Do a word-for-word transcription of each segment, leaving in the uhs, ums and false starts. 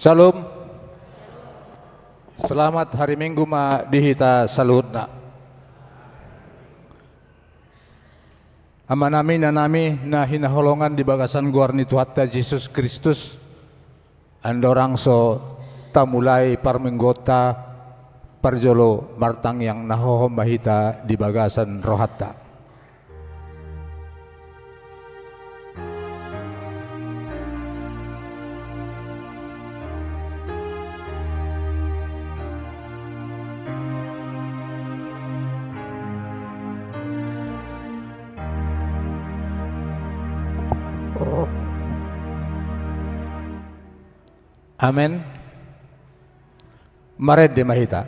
Shalom. Selamat hari Minggu ma di hita saluhutna. Amanami, inanami na hinaholongan di bagasan goar ni Tuhanta Jesus Kristus, andorang so tamulai parmingguonta, parjolo martangiang na hohom ma hita di bagasan rohanta. Amen. Marende ma hita.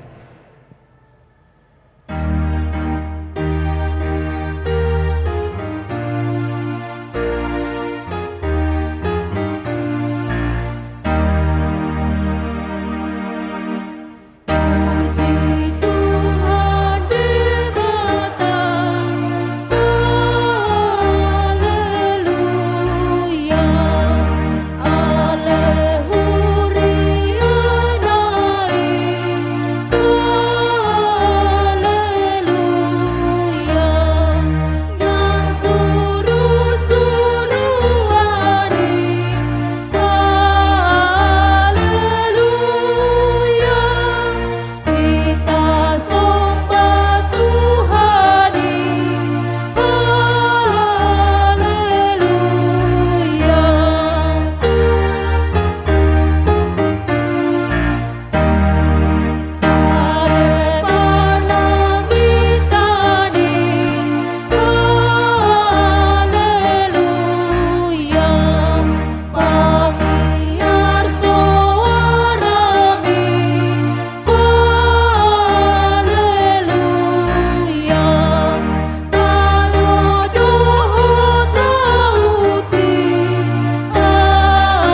Puji Tuhan Debata, haleluya. Ale huria na i, haleluya. Nang surusuruan i, haleluya. Hita somba Tuhan i, haleluya. Ale parlangitan i, haleluya. Pangiar soarami, haleluya. Tano dohot laut i, haleluya.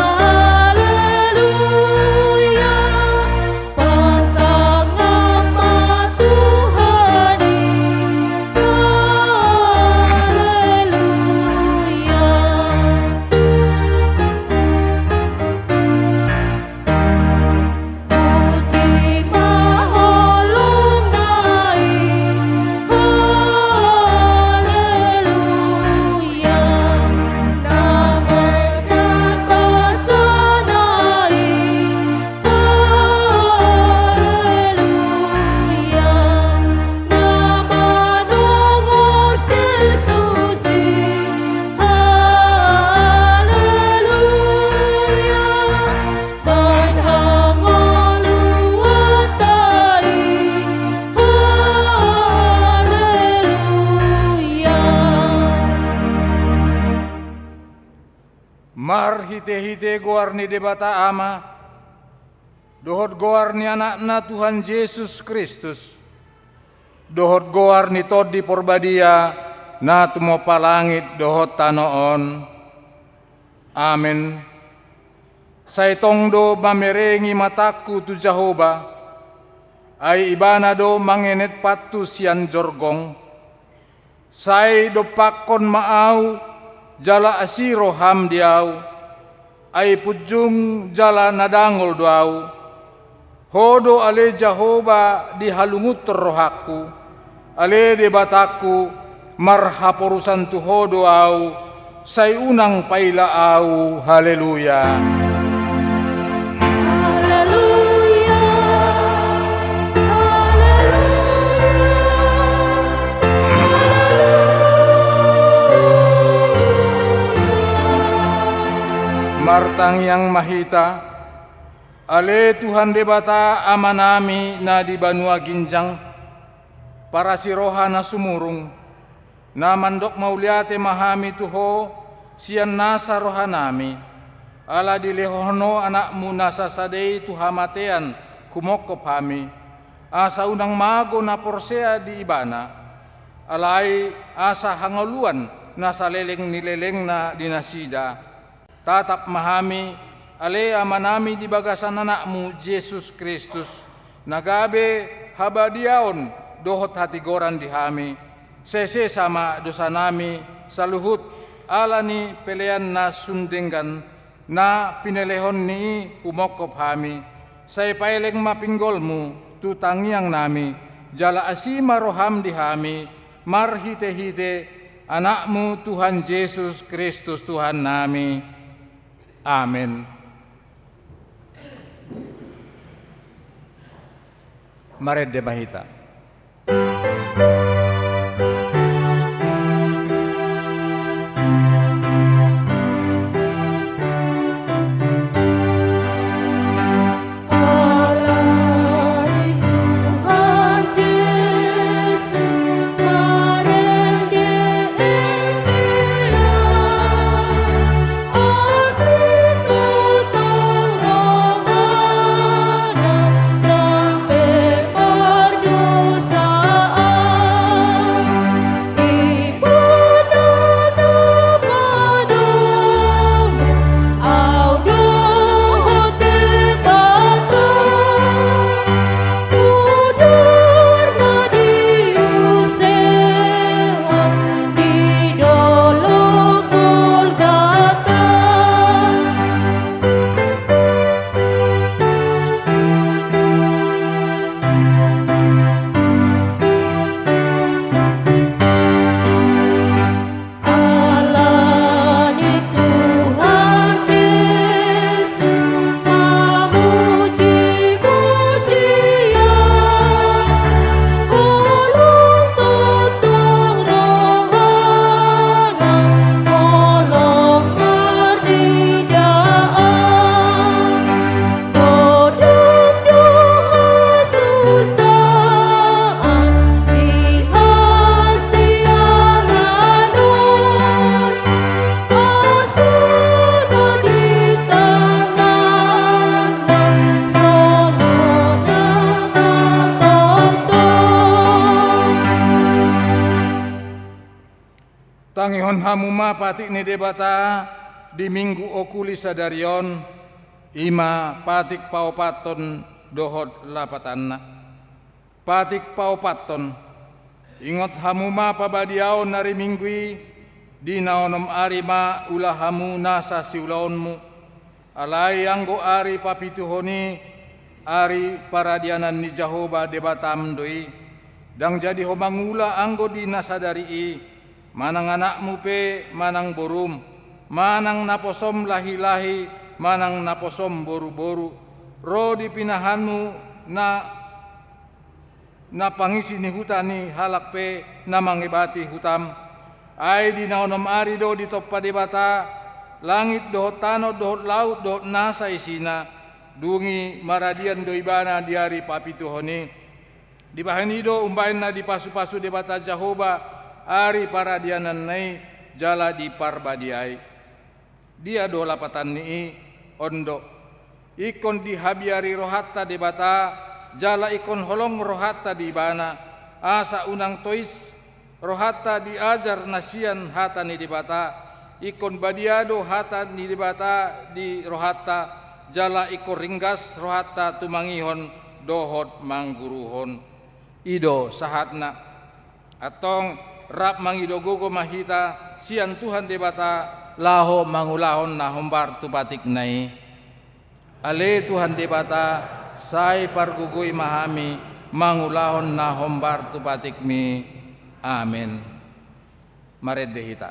Pasangap ma Tuhan i, haleluya. Puji ma holongna i, haleluya. Na mardambasana i, haleluya. Na manongos Jesus i, haleluya. Baen hangoluanta i, haleluya. Marhitehite goar ni Debata Ama, dohot goar ni Anakna Tuhan Jesus Kristus, dohot goar ni Tondi Porbadia, na tumompa langit dohot tano on. Amen. Sai tong do mamerengi matangku tu Jahowa, ai Ibana do mangenet pathu sian jorgong. Sai dompakkon ma ahu, jala asi roham di ahu, ai punjung jala na dangol do ahu. Ho do ale Jahowa di halungunhon rohangku, ale Debatangku, marhaporusan tu Ho do ahu, sai unang paila ahu. Haleluya. Haleluya. Haleluya. Haleluya. Martangiang ma hita. Ale Tuhan Debata Amanami na di banua ginjang, parasi roha na sumurung, na mandok mauliate ma hami tu Ho sian nasa rohanami, ala dilehon Ho Anakmu nasa sada i tu hamatean humongkop hami, asa unang mago na porsea di Ibana, alai asa hangoluan na saleleng ni lelengna di nasida. Tatap ma hami, ale Amanami, di bagasan Anakmu Jesus Kristus, na gabe habadiaon dohot hatigoran di hami. Sesesa ma dosanami saluhut ala ni pelean na sun denggan, na pinelehonNi i humongkop hami. Sai paeleng ma pinggolMu tu tangiangnami, jala asi ma rohaM di hami, marhitehite AnakMu Tuhan Jesus Kristus Tuhannami. Amen. Marende ma hita. Tangihon hamu ma patik ni Debata di Minggu Okuli sadari on, i ma patik paopathon dohot lapatanna. Patik paopathon. Ingot hamu ma pabadiaon ari Minggu i, di na onom ari ma ula hamu nasa siulaonmu. Alai anggo ari papituhon i, ari paradianan ni Jahowa Debatam do i. Ndang jadi ho mangula anggo di na sadari i, manang anakmu pe manang borum, manang naposom lahi-lahi, manang naposom boru-boru, ro di pinahanmu na na pangisi ni huta ni halak pe na mangebati hutam. Ai di na onom ari do ditompa Debata langit dohot tano dohot laut dohot nasa isina, dung i maradian do ibana di ari papituhon i. Dibahen i do umbahen na dipasu-pasu Debata Jahowa ari paradiananna i jala diparbadiai. Dia do lapatan ni i? On do: Ingkon dihabiari rohanta Debata, jala ingkon holong rohanta di Ibana, asa unang tois rohanta di ajar na sian hata ni Debata. Ingkon badia do hata ni Debata di rohanta, jala ingkon ringgas rohanta tumangihon dohot mangguruhon. I do sahatna. Antong rap mangido gogo ma hita sian Tuhan Debata laho mangulahon na hombar tu patikna i. Ale Tuhan Debata, sai pargogoi ma hami mangulahon na hombar tu patikmi. Amen. Marende hita.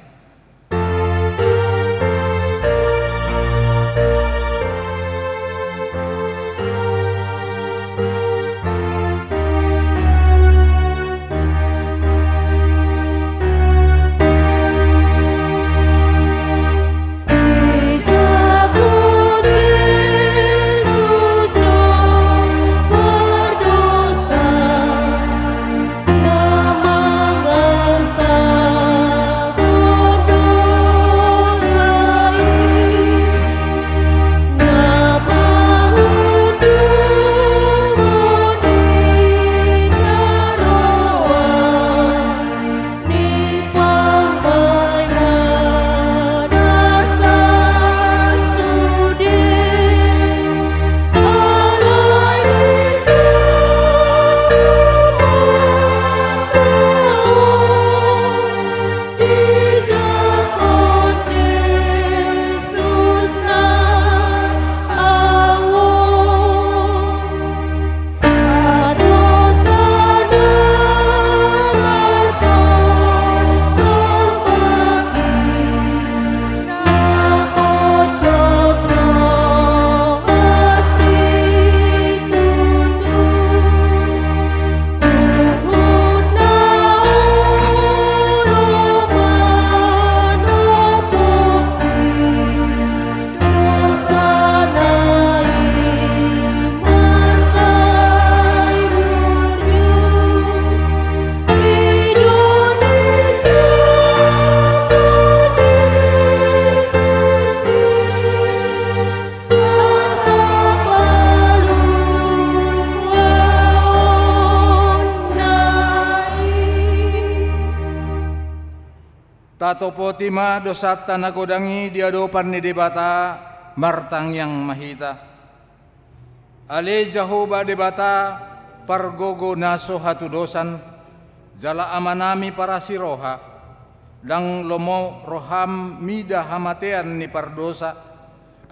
Tatopoti ma dosanta na godang i di adopan ni Debata, martangiang ma hita. Ale Jahowa Debata, pargogo na so hatudosan, jala Amanami parasi roha, ndang lomo roham mida hamatean ni pardosa,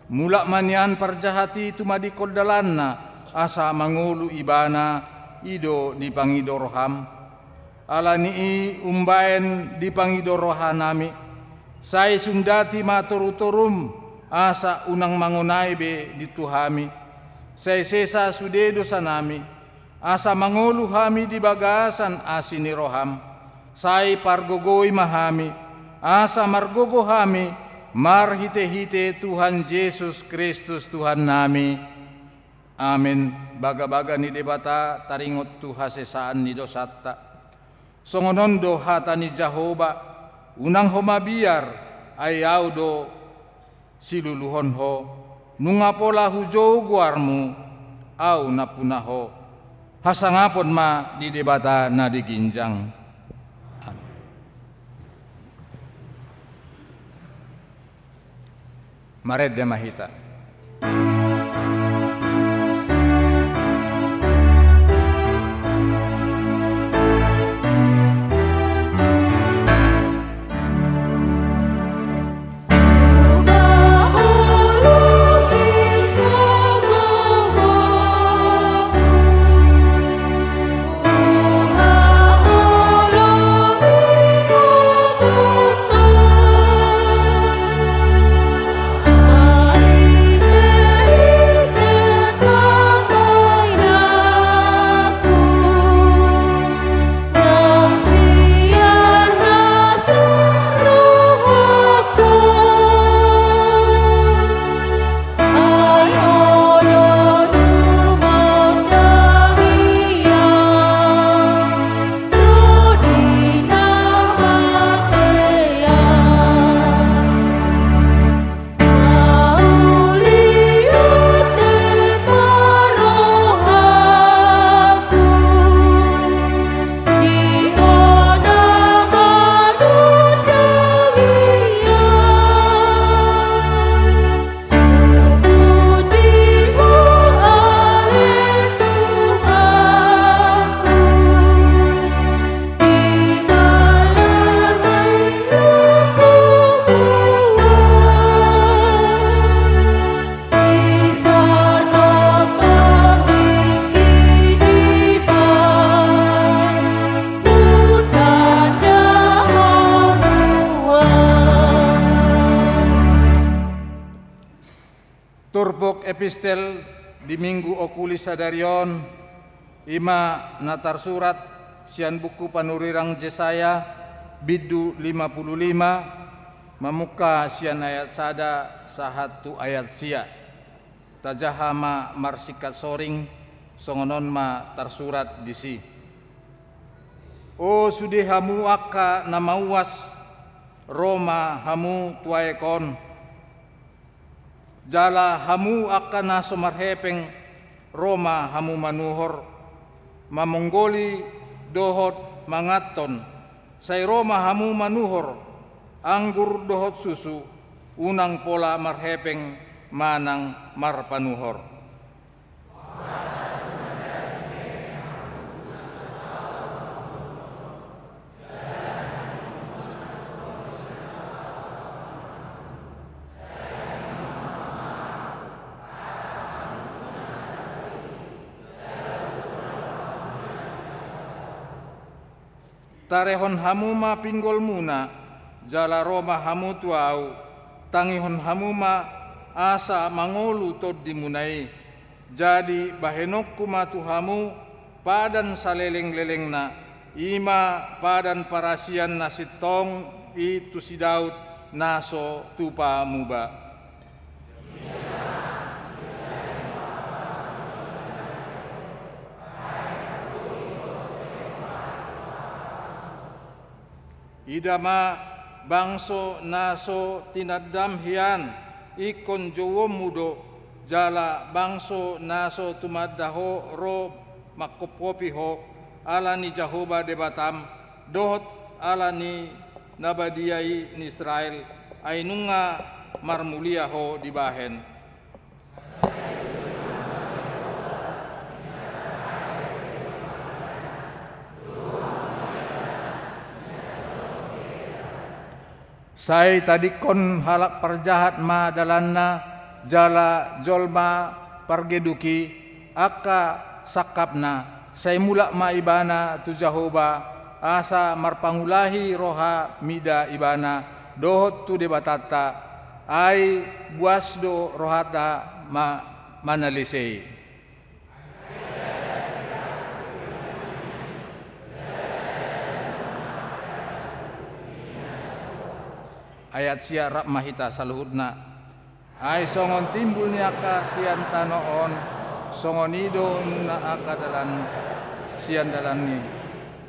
mulak ma nian parjahat i tumadingkon dalanna, asa mangolu ibana, i do dipangido roham. Ala ni i umbaen dipangido rohanami, sai sundati ma torutorum, asa unang mangonai be di tu hami. Sai sesa sude dosanami, asa mangolu hami di bagasan asi ni roham. Sai pargogoi ma hami, asa margogo hami, marhitehite Tuhan Jesus Kristus Tuhannami. Amen. Bagabaga ni Debata taringot tu hasesaan ni dosanta. Songon on do hata ni Jahowa, unang ho mabiar, ai Ahu do siluluhon ho, nunga pola hujou goarmu, Ahu nampuna ho. Hasangapon ma di Debata na di ginjang. Amen. Marende ma hita. Turpuk epistel di Minggu Okuli sadari on, i ma na tarsurat sian buku panurirang Jesaya, bindu lima pulu lima, mamungka sian ayat sada sahat tu ayat sia. Tajaha ma marsingkat soring, songon on ma tarsurat disi. O sude hamu angka na mauas, ro ma hamu tu aek on. Jala hamu angka na so marhepeng, ro ma hamu manuhor, mamonggoli dohot manganhon, sai ro ma hamu manuhor anggur dohot susu, unang pola marhepeng manang marpanuhor. Tarehon hamu ma pinggolmuna, jala ro ma hamu tu Ahu, tangihon hamu ma asa mangolu tondimuna i. Jadi bahenonku ma tu hamu padan salelenglelengna, i ma padan parasian na sintong i tu si Daud na so tupa muba. Ida ma, bangso na so tinandam hian, ingkon jouonmu do, jala bangso na so tumanda ho ro mangkophopi ho, ala ni Jahowa Debatam, dohot ala ni na badia i ni Israel, ai nunga marmulia ho dibahen. Sai tadingkon halak parjahat ma dalanna, jala jolma pargeduk i angka sangkapna. Sai mulak ma ibana tu Jahowa, asa marpangulahi roha mida ibana dohot tu Debatanta, ai buas do rohanta ma-, manalise i. Ayat sia. Rap ma hita saluhutna. Ai songon timbul ni angka sian tano on, songon i do muna angka dalan sian dalanni,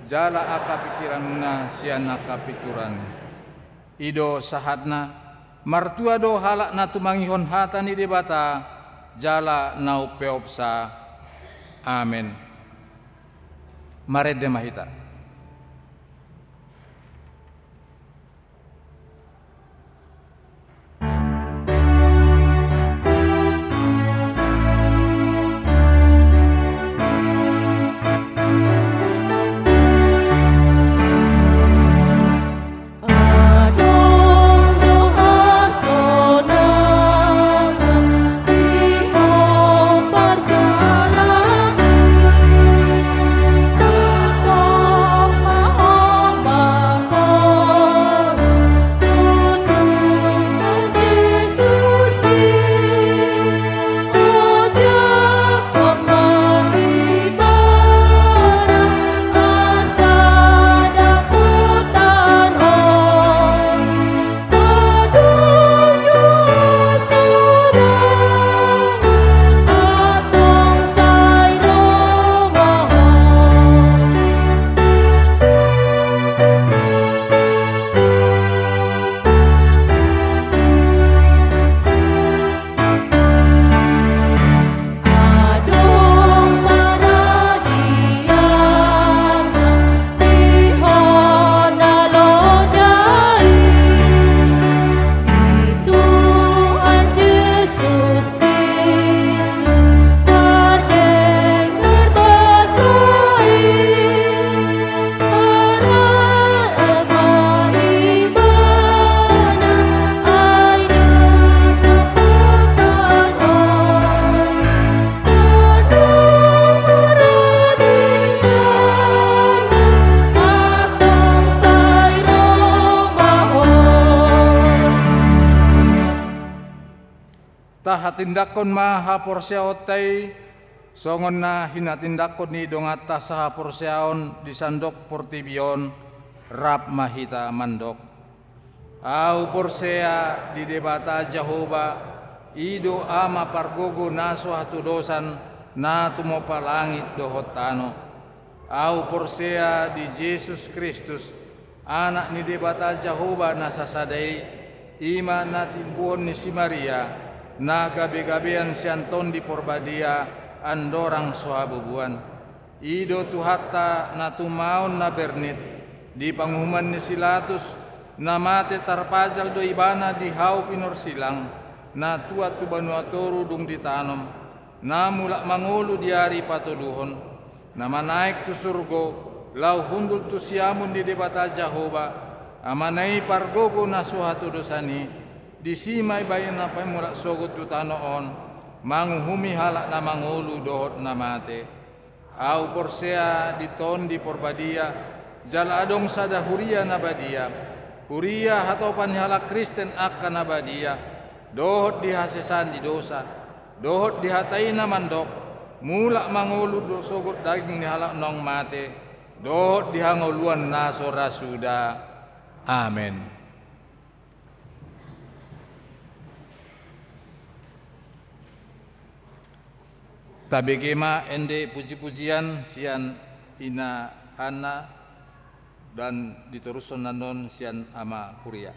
jala angka pingkiranmuna sian angka pingkiranni. I do sahatna. Martua do halak na tumangihon hata ni Debata, jala na umpeopsa. Amen. Marende ma hita. Tahatindangkon ma haporseaonta i, songon na hinatindangkon ni donganta sahaporseaon di sandok portibi on. Rap ma hita mandok. Ahu porsea di Debata Jahowa, i do Ama pargogo na so hatudosan, na tumompa langit dohot tano. Ahu porsea di Jesus Kristus, Anak ni Debata Jahowa na sasada i, i ma na tinimbuhon ni si Maria, na gabegabean sian Tondi Porbadia, andorang so habubuan. I do Tuhanta na tumaon na bernit. Di panguhuman ni si Latus, na mate tarpajal do ibana di hau pinorsilang, na tuat tu banua toru dung ditanom, na mulak mangolu di ari patoluhon, na manaek tu surgo, laho hundul tu siamun ni Debata Jahowa, Amana i pargogo na so hatudosan i. Disi ma ibana mulak sogot tu tano on, manguhumi halak na mangolu dohot na mate. Ahu porsea di Tondi Porbadia, jala adong sada huria na badia, huria hatopan ni halak Kristen angka na badia, dohot di hasesaan ni dosa, dohot di hata i na mandok, mulak mangolu do sogot daging ni halak naung mate, dohot di hangoluan na so ra suda. Amen. Tabege ma ende pujipujian sian ina Hanna dan ditorushon annon sian ama huria.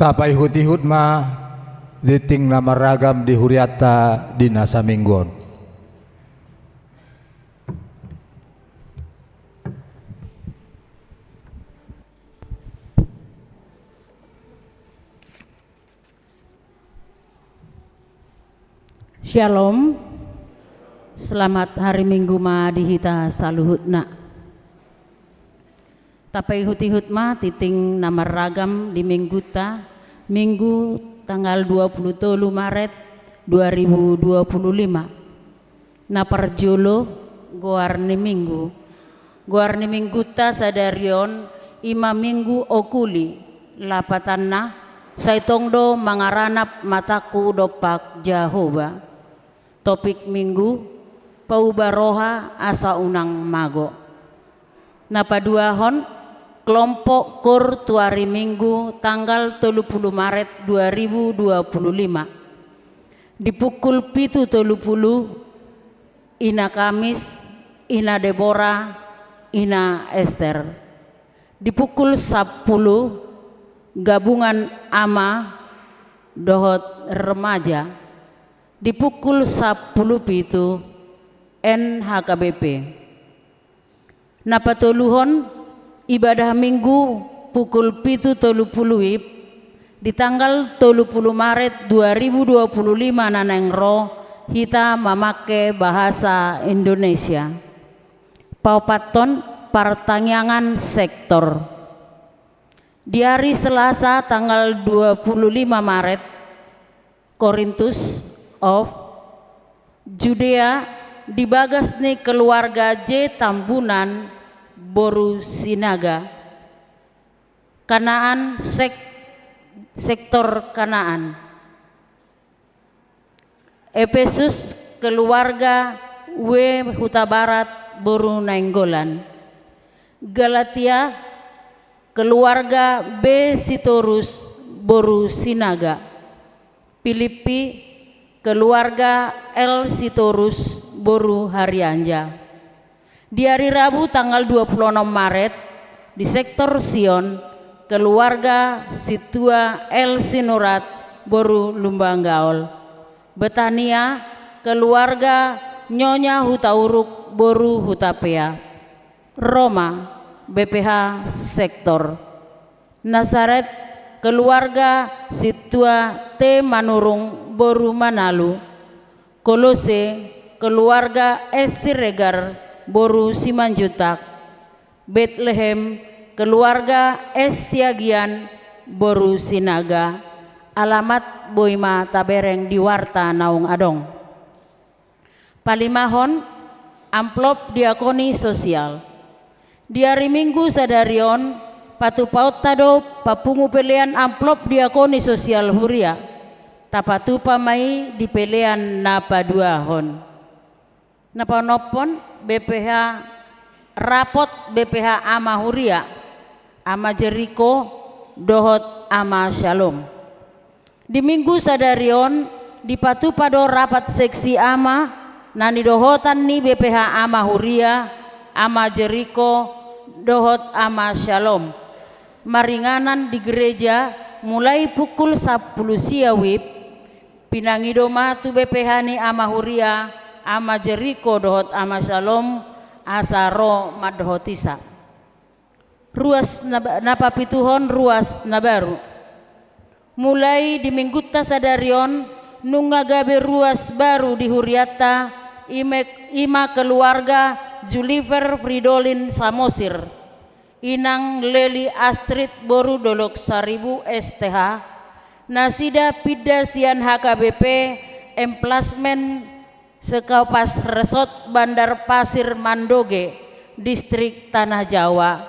Tapaihut-ihut ma tingting na marragam di hurianta di na saminggu on. Syalom. Selamat hari Minggu ma di hita saluhutna. Tapaihut-ihut ma tingting na marragam di Mingguta, Minggu tanggal dua puluh tolu Maret dua ribu dua puluh lima. Na parjolo, goar ni Minggu. Goar ni Mingguta sadari on i ma Minggu Okuli, lapatanna, sai tong do mangaranap matangku dompak Jahowa. Topik Minggu, pauba roha asa unang mago. Na paduahon, kelompok KOR tu ari Minggu tanggal tolu puluh Maret dua ribu dua puluh lima. Di pukul pitu tolu puluh, Ina Kamis, Ina Debora, Ina Ester. Di pukul sampulu, gabungan ama dohot remaja. Di pukul sampulu pitu, N H K B P. Na patoluhon, ibadah Minggu pukul pitu tolu puluh WIB, di tanggal tolu puluh Maret dua ribu dua puluh lima na naeng ro, hita mamangke bahasa Indonesia. Paopathon, partangiangan sektor. Di ari Selasa tanggal dua puluh lima Maret, Korintus of Judea, di bagas ni keluarga J Tambunan boru Sinaga. Kanaan, sek-, sektor Kanaan. Epesus, keluarga W Hutabarat boru Nainggolan. Galatia, keluarga B Sitorus boru Sinaga. Pilippi, keluarga L Sitorus boru Harianja. Di ari Rabu tanggal dua puluh onom Maret, di sektor Sion, keluarga Sintua L Sinurat boru Lumbangaol. Betania, keluarga Nyonya Hutauruk boru Hutapea. Roma, B P H sektor. Nasaret, keluarga Sintua T Manurung boru Manalu. Kolose, keluarga S Siregar boru Simanjuntak. Betlehem, keluarga S Siagian boru Sinaga. Alamat boi ma tabereng di warta naung adong. Palimahon, amplop diakoni sosial. Di ari Minggu sadari on, patupaonta do papungu pelean amplop diakoni sosial huria. Tapatupa ma i di pelean na paduahon. Na paonomhon, B P H, rapot B P H Ama Huria, Ama Jeriko dohot Ama Shalom. Di Minggu sadari on, dipatupa do rapat seksi ama na nidohotan ni B P H Ama Huria, Ama Jeriko dohot Ama Shalom. Maringanan di gereja mulai pukul sampulu sia WIB, pinangido ma tu B P H ni Ama Huria, Ama Jeriko dohot Ama Shalom, asa ro mandohotisa. Ruas na ba-, na papituhon, ruas na baru. Mulai di Minggunta sadari on, nunga gabe ruas baru di hurianta, i me-, i ma keluarga Julifer Fridolin Samosir, Inang Leli Astrid boru Dolok Saribu S T H, nasida pinda sian H K B P emplasmen Sekaupas Resort Bandar Pasir Mandoge, Distrik Tanah Jawa.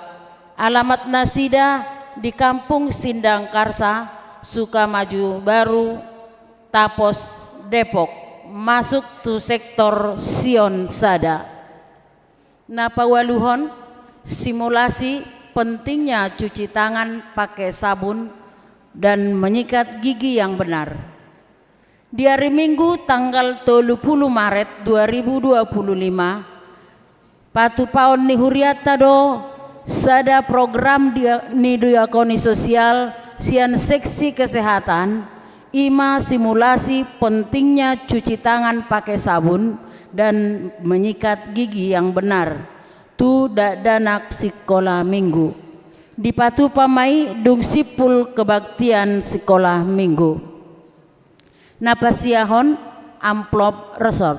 Alamat nasida di Kampung Sindang Karsa, Sukamaju Baru, Tapos, Depok, masuk tu sektor Sion Sada. Na paualuhon, simulasi pentingnya cuci tangan pakai sabun dan menyikat gigi yang benar. Di ari Minggu tanggal tolu puluh Maret dua ribu dua puluh lima, patupaon ni hurianta do sada program dia-, ni diakoni sosial sian seksi kesehatan, i ma simulasi pentingnya cuci tangan pakai sabun dan menyikat gigi yang benar tu dakdanak sikola minggu. Dipatupa ma i dung simpul kebaktian sikola minggu. Na pasiahon amplop resort.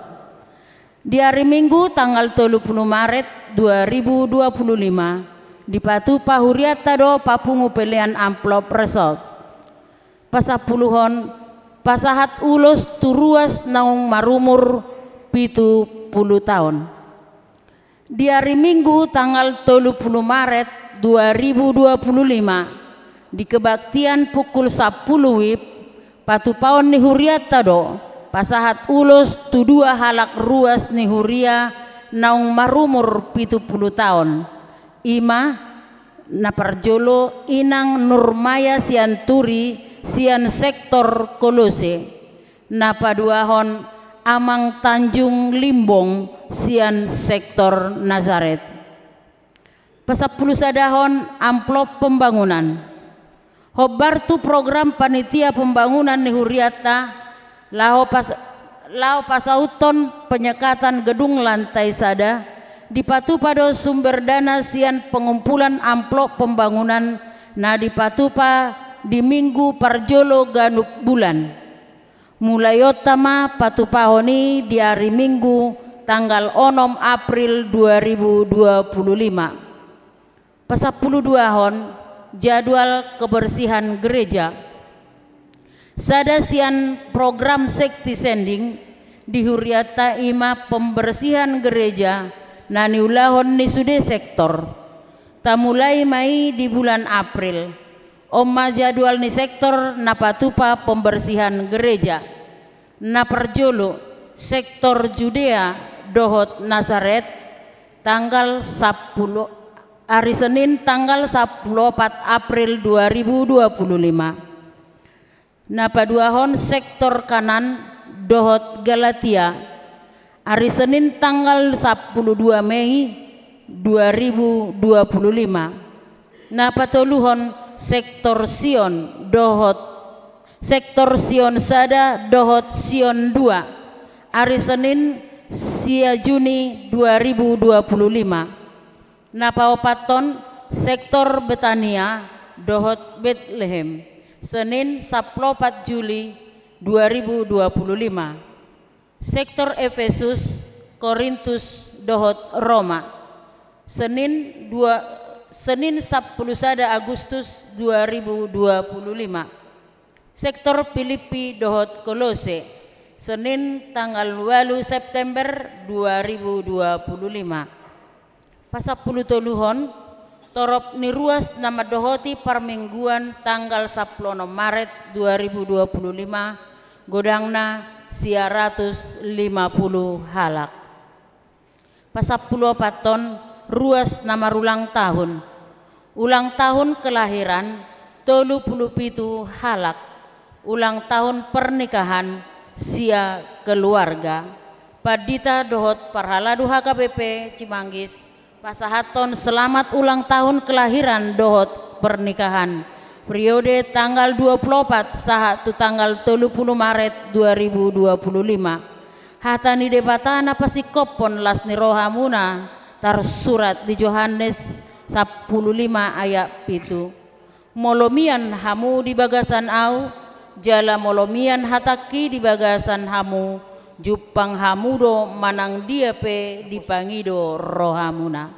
Di ari Minggu tanggal tolu pulu Maret dua ribu dua pulu lima, dipatupa hurianta do papungu pelean amplop resort. Pasampuluhon, pasahat ulos tu ruas naung marumur pitu pulu taon. Di ari Minggu tanggal tolu pulu Maret dua ribu dua pulu lima, di kebaktian pukul sampulu wib, patupaon ni hurianta do pasahat ulos tu dua halak ruas ni huria naung marumur pitu pulu taon. I ma, na parjolo Inang Nurmaya Sianturi sian sektor Kolose. Na paduahon Amang Tanjung Limbong sian sektor Nazaret. Pasampulu sadahon amplop pembangunan. Hombar tu program panitia pembangunan ni hurianta, laho pas-, laho pasauthon penyekatan gedung lantai sada, dipatupa do sumber dana sian pengumpulan amplop pembangunan na dipatupa di Minggu parjolo ganup bulan. Mulaionta ma patupahon i di ari Minggu tanggal onom April dua ribu dua puluh lima. Pasampulu duahon, jadwal kebersihan gereja. Sada sian program sekti sending di hurianta i ma pembersihan gereja na niulahon ni sude sektor. Tamulai ma i di bulan April. On ma jadwal ni sektor na patupa pembersihan gereja. Na parjolo, sektor Judea dohot Nasaret, tanggal sampulu, ari Senin tanggal sampulu opat April dua ribu dua puluh lima. Na paduahon sektor Kanan dohot Galatia, ari Senin tanggal sampulu dua Mei dua ribu dua puluh lima. Na patoluhon sektor Sion dohot, sektor Sion sada dohot Sion dua, ari Senin sia Juni dua ribu dua puluh lima. Na paopathon sektor Betania dohot Betlehem, Senin sampulu opat Juli dua ribu dua puluh lima. Sektor Efesus, Korintus dohot Roma, Senin dua, Senin sampulu sada Agustus dua ribu dua puluh lima. Sektor Filipi dohot Kolose, Senin tanggal walu September dua ribu dua puluh lima. Pasampulu toluhon, torop ni ruas na mandohoti parmingguan tanggal sampulu onom Maret dua ribu dua puluh lima, godangna sia ratus lima puluh halak. Pasampulu opathon, ruas na marulang tahun. Ulang tahun kelahiran tolu pulu pitu halak. Ulang tahun pernikahan sia keluarga. Pandita dohot parhalado H K B P Cimanggis, pasahathon selamat ulang tahun kelahiran dohot pernikahan. Periode tanggal dua pulu opat sahat tu tanggal tolu pulu Maret dua ribu dua puluh lima. Hata ni Debata na pasingkophon las ni rohamuna, tarsurat di Johannes sampulu lima ayat pitu. Molo mian hamu di bagasan ahu, jala molo mian hatangki di bagasan hamu, jumpang hamu do manang dia pe dipangido rohamuna.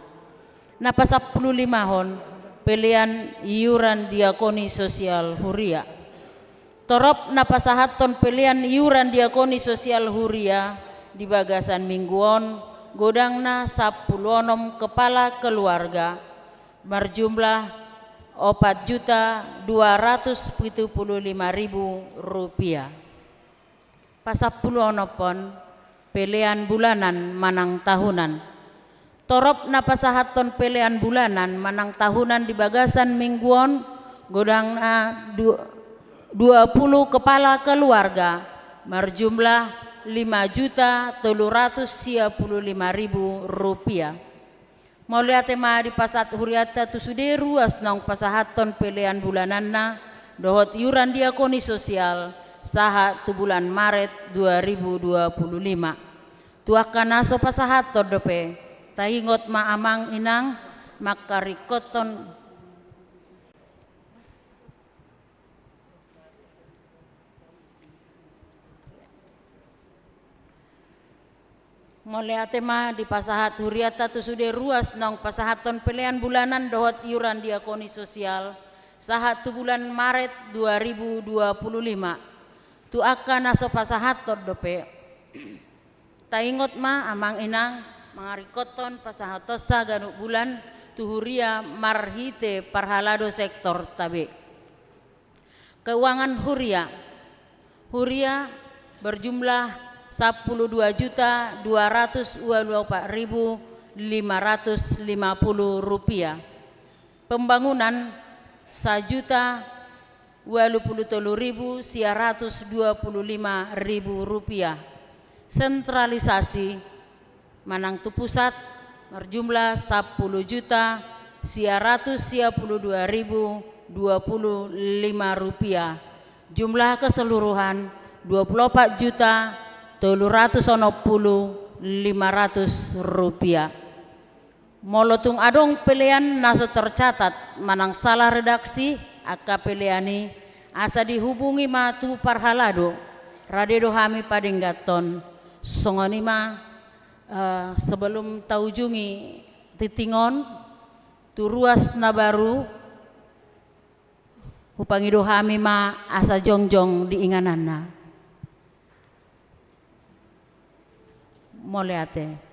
Na pasampulu limahon, pelean iuran diakoni sosial huria. Torop na pasahathon pelean iuran diakoni sosial huria di bagasan minggu on, godangna sampulu onom kepala keluarga, marjumlah opat juta dua ratus pitu pulu lima ribu rupiah. Pasampulu onomhon, pelean bulanan manang tahunan. Torop na pasahathon pelean bulanan manang tahunan di bagasan minggu on, godangna du-, dua pulu kepala keluarga, marjumlah lima juta tolu ratus sia pulu lima ribu rupiah. Mauliate ma dipasahat hurianta tu sude ruas naung pasahathon pelean bulananna, dohot iuran diakoni sosial sahat tu bulan Maret dua ribu dua puluh lima. Tu angka na so pasahathon dope, taingot ma amang inang mangkaringkothon. Mauliate ma dipasahat hurianta tu sude ruas naung pasahathon pelean bulanan dohot iuran diakoni sosial sahat tu bulan Maret dua ribu dua puluh lima. Tu angka na so pasahathon dope, taingot ma amang inang mangaringkothon pasahatonsa ganup bulan tu huria marhite parhalado sektorta be. Keuangan huria. Huria berjumlah sampulu dua juta dua ratus ualu opat ribu lima ratus lima puluh rupiah. Pembangunan sajuta ualu pulu tolu ribu sia ratus dua pulu lima ribu rupiah. Sentralisasi manang tu pusat marjumlah sampulu juta sia ratus sia pulu dua ribu dua pulu lima rupiah. Jumlah keseluruhan dua pulu opat juta tolu ratus onom pulu lima ratus rupiah. Molo tung adong pelean na so tercatat manang salah redaksi angka pelean i, asa dihubungi ma tu parhalado, rade do hami padengganhon. Songon i ma, eh, sebelum taujungi tingting on tu ruas na baru, hupangido hami ma asa jongjong di ingananna. Mauliate.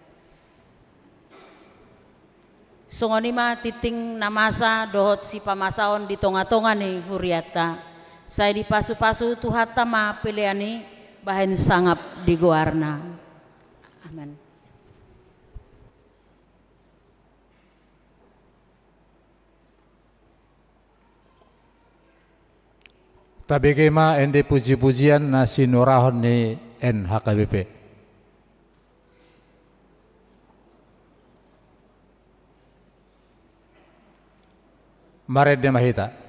Songon i ma tingting na masa dohot sipamasaon di tongatonga ni hurianta. Sai dipasupasu Tuhanta ma pelean i bahen sangap di goarna. Amen. Tabege ma ende pujipujian na sinuarahon ni N H K B P. Marende ma hita.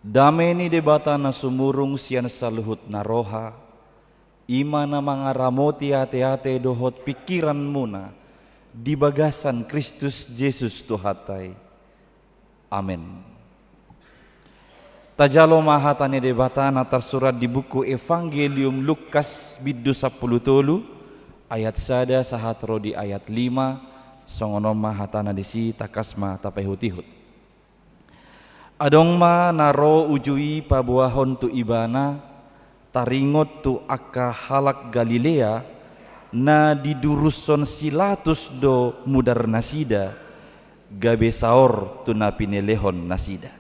Dame ni Debata na sumurung sian saluhut na roha, i ma na mangaramoti ateate dohot pingkiranmuna di bagasan Kristus Jesus Tuhanta i. Amen. Tajalo ma hata ni Debata na tarsurat di buku Evangelium Lukas bindu sampulu tolu, ayat sada sahat ro di ayat lima. Songon on ma hatana disi, tangkas ma tapaihutihut. Adong ma na ro uju i paboahon tu Ibana, taringot tu angka halak Galilea, na didurushon si Latus do mudarnasida, gabe saor tu na pinelehon nasida.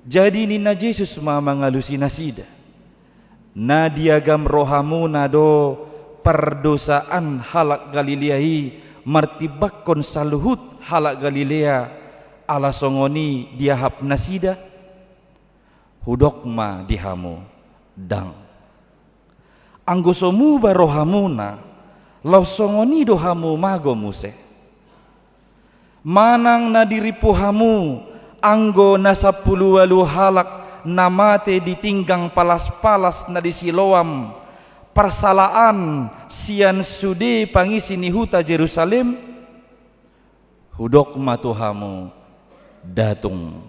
Jadi ninna Jesus ma mangalusi nasida: Na diagam rohamuna do pardosaan halak Galilea i martimbangkon saluhut halak Galilea, ala songon i diahap nasida? Hudok ma di hamu: Ndang. Anggo so muba rohamuna, laos songon i do hamu mago muse. Manang na dirimpu hamu, anggo na sampulu ualu halak na mate di tinggang palaspalas na di Siloam, parsalaan sian sude pangisi ni huta Jerusalem? Hudok ma tu hamu: Nda tung.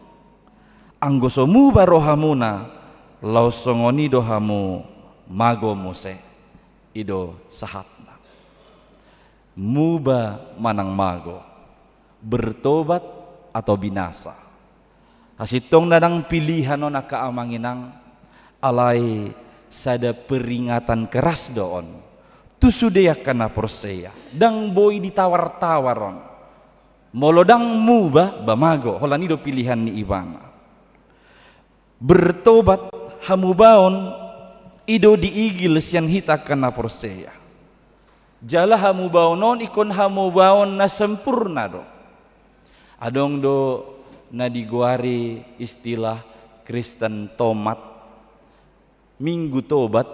Anggo so muba rohamuna, laos songon i do hamu mago muse. I do sahatna. Muba manang mago, bertobat atau binasa. Hasintongna ndang pilihan on, angka amang inang, alai sada peringatan keras do on tu sude angka na porsea. Ndang boi ditawar-tawar on. Molo ndang muba, ba mago, holan i do pilihan ni Ibana. Bertobat, hamubaon, i do diigil sian hita angka na porsea. Jala hamubaon on ingkon hamubaon na sempurna do. Adong do na digoari istilah Kristen tomat, Minggu Tobat,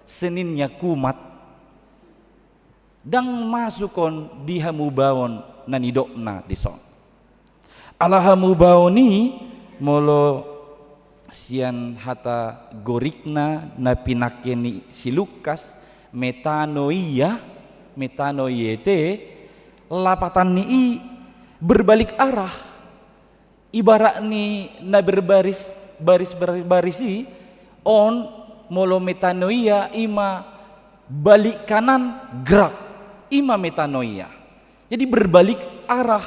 Seninnya kumat. Ndang masuk on di hamubaon na nidokna dison. Ala hamubaon i, molo sian hata Gorikna na pinangke ni si Lukas, metanoia, metanoiete, lapatan ni i berbalik arah. Ibarat ni na berbaris, baris, baris, baris i, on, molo metanoia, i ma balik kanan, gerak. I ma metanoia. Jadi berbalik arah.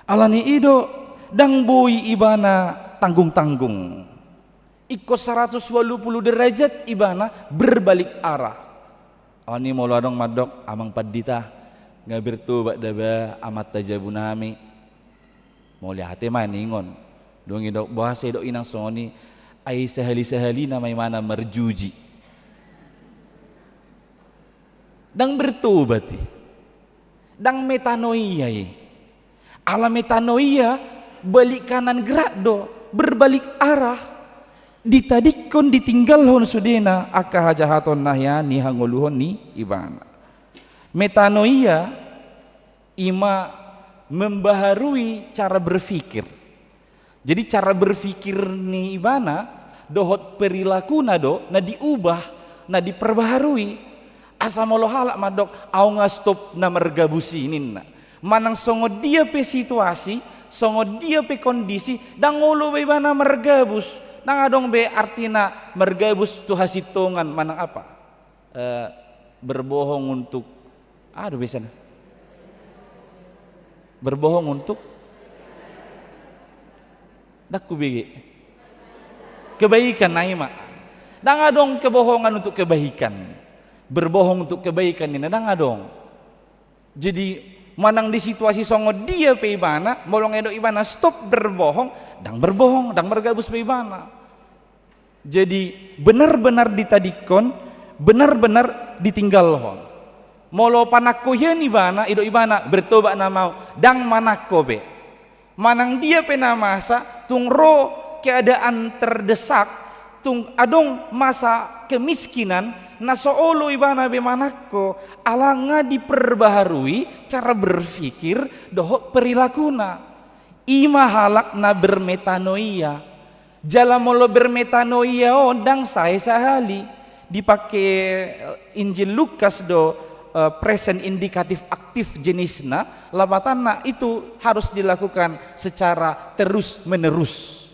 Ala ni i do, ndang boi ibana tanggung-tanggung. Ingkon saratus ualu pulu derajat ibana berbalik arah. Ala ni molo adong mandok, "Amang Pandita, nga bertobat da ba amanta jabu nami?" Mauliate ma ningon. Dung didok, "Boasa didok inang songon i?" "Ai sahali-sahalina ma imana marjuji." Ndang bertobat i. Ndang metanoia i. Ala metanoia, balik kanan gerak do, berbalik arah. Ditadingkon, ditinggalhon sudena angka hajahaton na hea nihangoluhon ni ibana. Metanoia i ma membaharui cara berpikir. Jadi cara berpikir ni ibana dohot perilakuna do na diubah, na diperbaharui. Asa molo halak mandok, "Au nga stop na margabus i," ninna. Manang songon dia pe situasi, songon dia pe kondisi, ndang olo be ibana margabus. Ndang adong be artina margabus tu hasintongan manang apa. Eh, berbohong untuk, aha do biasana? Berbohong untuk, ndang hubege. Kebaikan, na i ma. Ndang adong kebohongan untuk kebaikan. Berbohong untuk kebaikan ninna ndang adong. Jadi, manang di situasi songon dia pe ibana, molo nga didok ibana stop berbohong, ndang berbohong, ndang margabus be ibana. Jadi, benar-benar ditadingkon, benar-benar ditinggalhon. Molo panangko hian ibana, didok ibana, "Bertobat nama au," ndang manangko be. Manang dia pe na masa, tung ro keadaan terdesak, tung adong masa kemiskinan, na so olo ibana be manangko, ala nga diperbaharui cara berpikir dohot perilakuna. I ma halak na bermetanoia. Jala molo bermetanoia on ndang sae sahali. Dipake, eh, Injil Lukas do, eh, present indicative active jenisna, lapatanna itu harus dilakukan secara terus-menerus.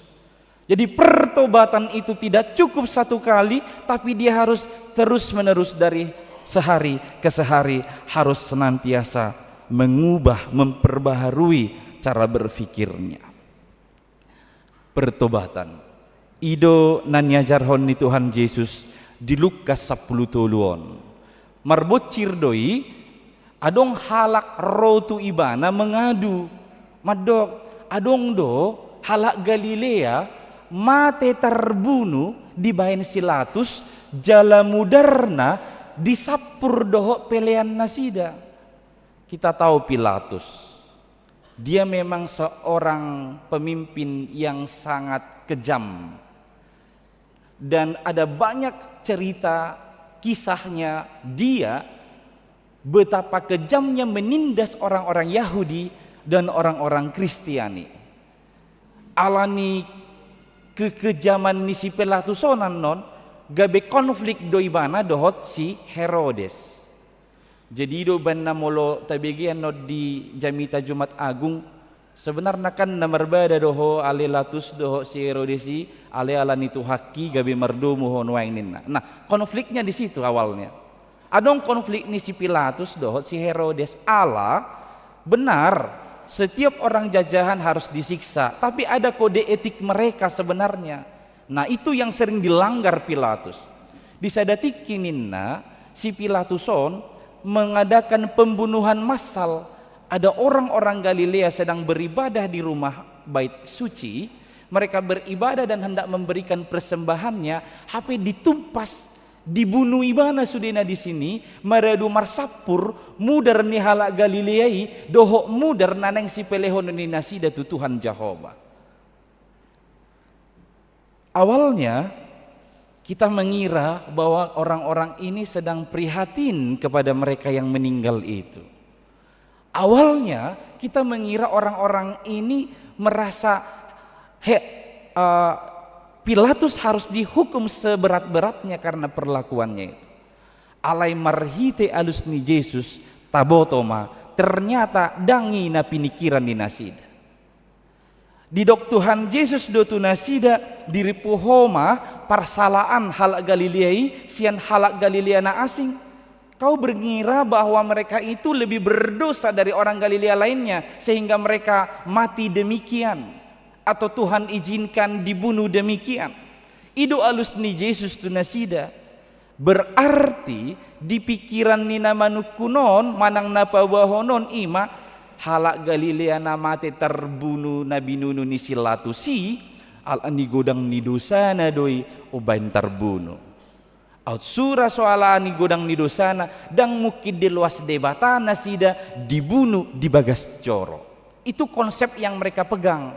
Jadi pertobatan itu tidak cukup satu kali, tapi dia harus terus-menerus dari sehari ke sehari, harus senantiasa mengubah, memperbaharui cara berpikirnya. Pertobatan. I do na niajarhon ni Tuhan Jesus di Lukas sampulu tolu on. Marbonsir do i, adong halak ro tu ibana mangadu. Mandok, adong do halak Galilea mate tarbunu dibahen si Pilatus, jala mudarna disampur dohot pelean nasida. Kita tahu Pilatus. Dia memang seorang pemimpin yang sangat kejam. Dan ada banyak cerita kisahnya dia, betapa kejamnya menindas orang-orang Yahudi dan orang-orang Kristiani. Alani kekejaman ni si Pilatus on annon, gabe konflik do ibana dohot si Herodes. Jadi i do umbahen na molo tabege annon di jamita Jumat Agung, sebenarna kan na marbada do ho ale Pilatus dohot si Herodes i, ale alani Tuhanki gabe mardomu ho nuaeng ninna. Nah, konfliknya di situ awalnya. Adong konflik ni si Pilatus dohot si Herodes, ala benar setiap orang jajahan harus disiksa, tapi ada kode etik mereka sebenarnya. Nah, itu yang sering dilanggar Pilatus. Di sada tingki ninna, si Pilatus on mengadakan pembunuhan massal. Ada orang-orang Galilea sedang beribadah di rumah bait suci. Mereka beribadah dan hendak memberikan persembahannya, hape ditumpas, dibunuh ibana sudena di sini, maradu marsampur mudar ni halak Galilea i dohot mudar na naeng sipelehonon ni nasida tu Tuhan Jahowa. Awalnya, kita mengira bahwa orang-orang ini sedang prihatin kepada mereka yang meninggal itu. Awalnya, kita mengira orang-orang ini merasa, he, eh, Pilatus harus dihukum seberat-beratnya karena perlakuannya itu. Alai marhite alus ni Jesus, taboto ma, ternyata ndang i na pinikiran ni nasida. Didok Tuhan Jesus do tu nasida, dirimpu ho ma parsalaan halak Galilea i sian halak Galilea na asing. Kau mengira bahwa mereka itu lebih berdosa dari orang Galilea lainnya, sehingga mereka mati demikian, atau Tuhan izinkan dibunuh demikian. I do alus ni Jesus tu nasida. Berarti di pikiran ni na manungkun on manang na paboahon on i ma, halak Galilea na mate tarbunu na binunu ni si Pilatus i, alani godang ni dosana do i umbahen tarbunu. Aut sura so alani godang ni dosana, ndang mungkin diloas Debata nasida dibunu di bagas joro. Itu konsep yang mereka pegang.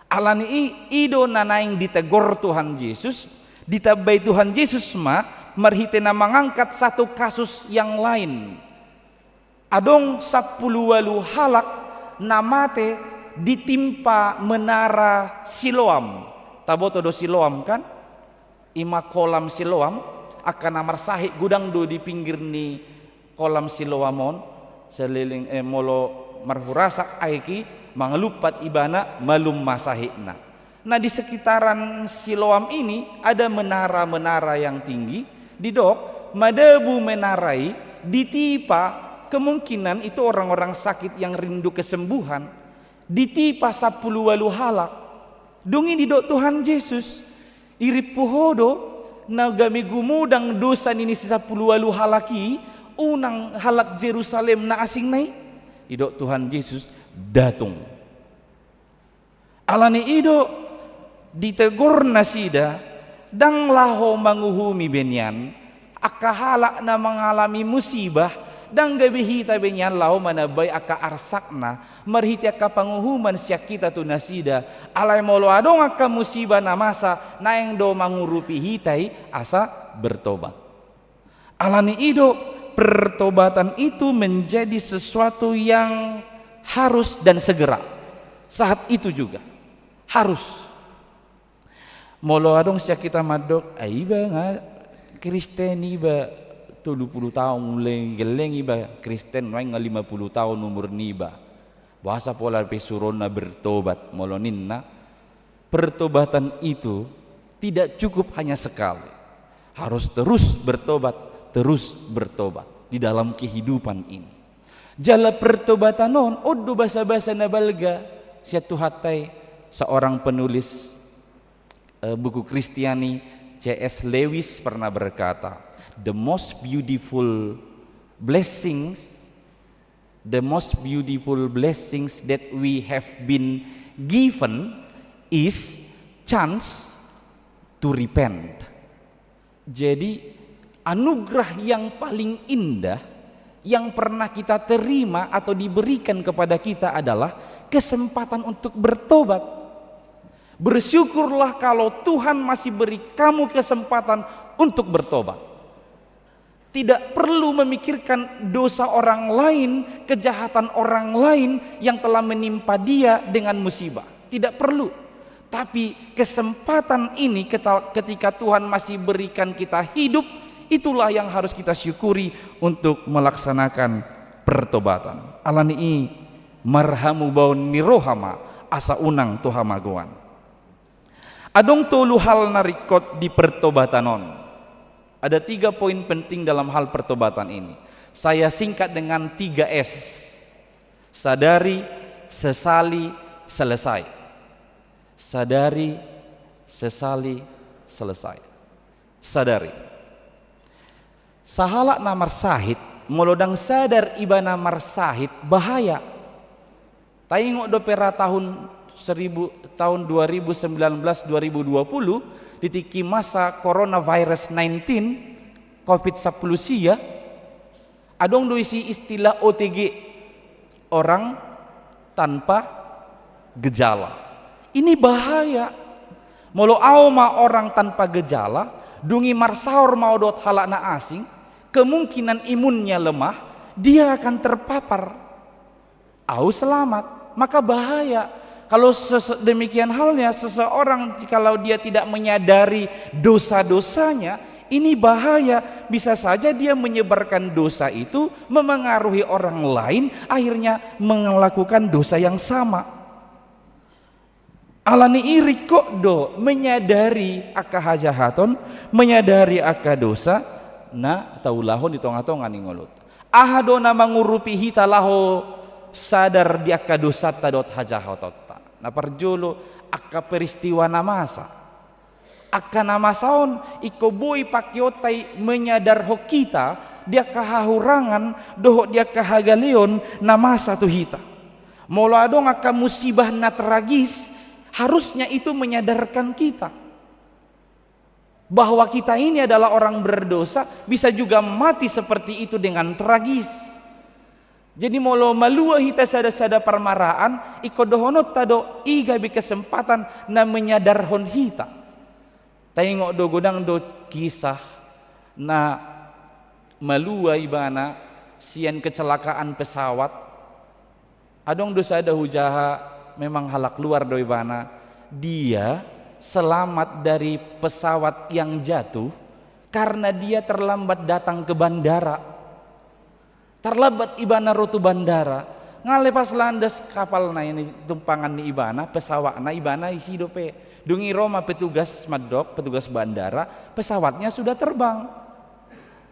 Alani i, i do na naeng ditegor Tuhan Jesus, ditambai Tuhan Jesus ma marhite na mangangkat satu kasus yang lain. Adong sampulu ualu halak na mate ditimpa menara Siloam. Taboto do Siloam, kan? I ma kolam Siloam, angka na marsahit godang do di pinggir ni kolam Siloam on, saleleng, eh, molo marhurasak aek i, mangalumpat ibana, malum ma sahitna. Nah, di sekitaran Siloam ini ada menara-menara yang tinggi, didok, madabu menara i, ditipa, kemungkinan itu orang-orang sakit yang rindu kesembuhan, ditipa sampulu ualu halak. Dung i didok Tuhan Jesus, irimpu ho do, na gabe gumodang dosa ni na sampulu ualu halak i, unang halak Jerusalem na asing na i? Didok Tuhan Jesus, datung. Alani i do, ditegor nasida, ndang laho manguhumi be nian, angka halak na mangalami musibah, ndang gabe hita be nian laho manambai angka arsakna, marhite angka panguhuman sian hita tu nasida, alai molo adong angka musibah na masa, naeng do mangurupi hita i asa bertobat. Alani i do, pertobatan itu menjadi sesuatu yang harus dan segera. Saat itu juga. Harus. Molo adong sian hita mandok, "Ah, iba nga Kristen, iba tolu pulu taon mulai gelleng, iba Kristen, nuaeng nga lima pulu taon umur niba." Boasa pola pe suronna bertobat, molo ninna, pertobatan itu tidak cukup hanya sekali. Harus terus bertobat, terus bertobat di dalam kehidupan ini. Jala pertobatan on, on do basa-basa na balga sian Tuhanta i. Seorang penulis, eh, buku Kristiani, C S Lewis pernah berkata, "The most beautiful blessings, the most beautiful blessings that we have been given is chance to repent." Jadi, anugerah yang paling indah yang pernah kita terima atau diberikan kepada kita adalah kesempatan untuk bertobat. Bersyukurlah kalau Tuhan masih beri kamu kesempatan untuk bertobat. Tidak perlu memikirkan dosa orang lain, kejahatan orang lain yang telah menimpa dia dengan musibah. Tidak perlu. Tapi kesempatan ini, keta-, ketika Tuhan masih berikan kita hidup, itulah yang harus kita syukuri untuk melaksanakan pertobatan. Alani i, marhamubaon ni roha ma, asa unang tu hamagoan. Adong tolu hal na ringkot di pertobatan on. Ada tiga poin penting dalam hal pertobatan ini. Saya singkat dengan tiga S. Sadari, sesali, selesai. Sadari, sesali, selesai. Sadari. Sahalak na marsahit, molo ndang sadar ibana marsahit, bahaya. Taingot dope ra tahun seribu, tahun dua ribu sembilan belas, dua ribu dua puluh, di tingki masa coronavirus nineteen, covid sampulu sia, adong do isi istilah O T G, orang tanpa gejala. Ini bahaya. Molo au ma orang tanpa gejala, dung i marsaor ma au dohot halak na asing, kemungkinan imunnya lemah, dia akan terpapar. Au selamat, maka bahaya. Kalau sese-, demikian halnya, seseorang jikalau dia tidak menyadari dosa-dosanya, ini bahaya. Bisa saja dia menyebarkan dosa itu, memengaruhi orang lain, akhirnya melakukan dosa yang sama. Alani i ringkot do menyadari angka hajahaton, menyadari angka dosa na taulahon di tonga-tonga ni ngolunta. Aha do na mangurupi hita laho sadar di angka dosanta dohot hajahatonta? Na parjolo, angka peristiwa na masa. Angka na masa on ingkon boi pakeonta i menyadarhon hita di angka hahurangan dohot di angka hagaleon na masa tu hita. Molo adong angka musibah na tragis, harusnya itu menyadarkan kita bahwa kita ini adalah orang berdosa, bisa juga mati seperti itu dengan tragis. Jadi molo malua hita sada-sada parmaraan, ingkon dohononta do i gabe kesempatan na menyadarhon hita. Taingot do, godang do kisah na malua ibana sian kecelakaan pesawat. Adong do sada hujaha, memang halak luar do ibana. Dia selamat dari pesawat yang jatuh karena dia terlambat datang ke bandara. Tarlambat ibana ro tu bandara. Nga lepas landas kapalna i, tumpangan ni ibana, pesawatna, ibana isi dope. Dung i ro ma petugas mandok, petugas bandara, pesawatnya sudah terbang.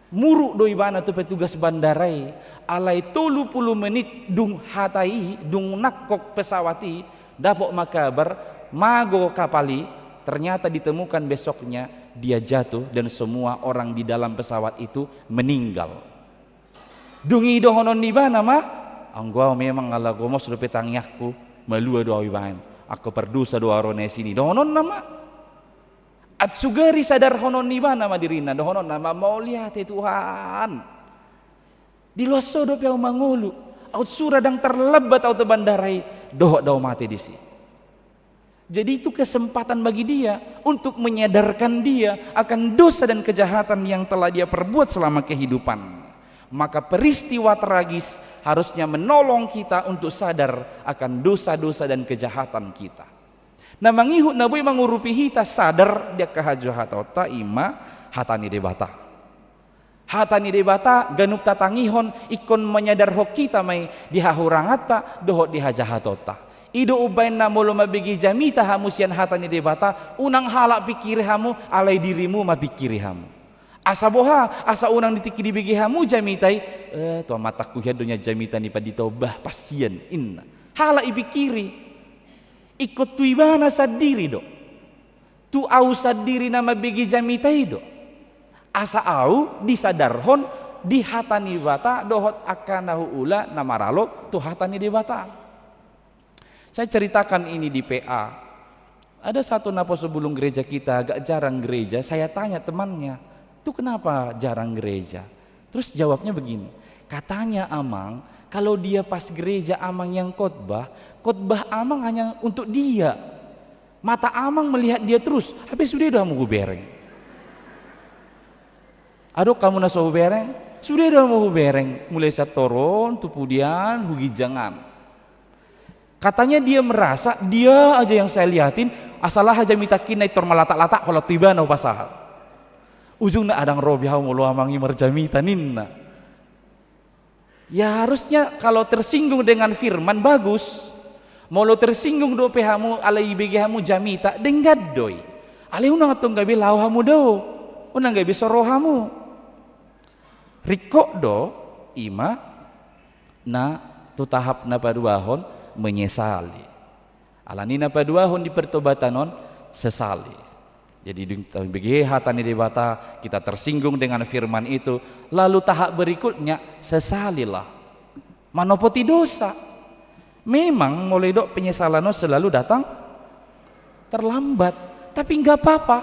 Muruk do ibana tu petugas bandara i. Alai tolu pulu menit dung hata i, dung nangkok pesawat i, dapot ma kabar, mago kapal i, ternyata ditemukan besoknya dia jatuh dan semua orang di dalam pesawat itu meninggal. Dung i dohonon ni ibana ma, "Anggo au memang ala gomos dope tangiangku, malua do au ibaen. Anggo pardosa do au ro na i sini," dohononna ma. Aut sugari sadarhonon ni ibana ma dirina, dohononna ma, "Mauliate Tuhan. Di laos so dope au mangolu. Aut sura ndang tarlambat au tu bandara i, dohot do au mate disi." Jadi itu kesempatan bagi dia untuk menyadarkan dia akan dosa dan kejahatan yang telah dia perbuat selama kehidupan. Maka peristiwa tragis harusnya menolong kita untuk sadar akan dosa-dosa dan kejahatan kita. Na mangihut na boi mangurupi hita sadar di angka hajahataonta i ma hata ni Debata. Hata ni Debata ganup tatangihon ingkon manyadarhon hita ma i di hahuranganta dohot di hajahataonta. I do umbahen na molo mambege jamita hamu sian hata ni Debata, unang halak pingkiri hamu, alai dirimu ma pingkiri hamu. Asa boha, asa unang di tingki dibege hamu jamita i, eh, tu amantangku hian do nian jamita ni pandita on, bah, pas sian, inna. Halak ipingkiri. Ingkon tu ibana sandiri do. Tu au sandiri na mambege jamita i do. Asa au disadarhon di hata ni Debata dohot angka na huula na maralo tu hata ni Debata. Saya ceritakan ini di P A. Ada satu naposo bulung gereja kita, agak jarang gereja, saya tanya temannya, "Itu kenapa jarang gereja?" Terus jawabnya begini, katanya, "Amang, kalau dia pas gereja amang yang khotbah, khotbah amang hanya untuk dia. Mata amang melihat dia terus, habis sudah dah mau hubereng." Adong hamu na so hubereng? Sude do hamu hubereng, mulai sian toru tu pudian, tu ginjang an. Katanya dia merasa dia aja yang saya liatin, asal aha jamitangki na intor malatak-latak, holan tu ibana hupasahat. Ujungna, "Ndang ro be au molo amang i marjamita," ninna. Ya, harusnya kalau tersinggung dengan firman, bagus. Molo tersinggung dope hamu, alai ibege hamu jamita, denggan do i. Alai unang antong gabe laho hamu dao, unang gabe so ro hamu. Ringkot do, i ma na tu tahap na paduahon, menyesali. Alani na paduahon di pertobatan on, sesali. Jadi, dung tabege hata ni Debata, kita tersinggung dengan firman itu, lalu tahap berikutnya, sesalilah. Manopoti dosa. Memang, molo didok penyesalan on selalu datang terlambat. Tapi nggak apa-apa.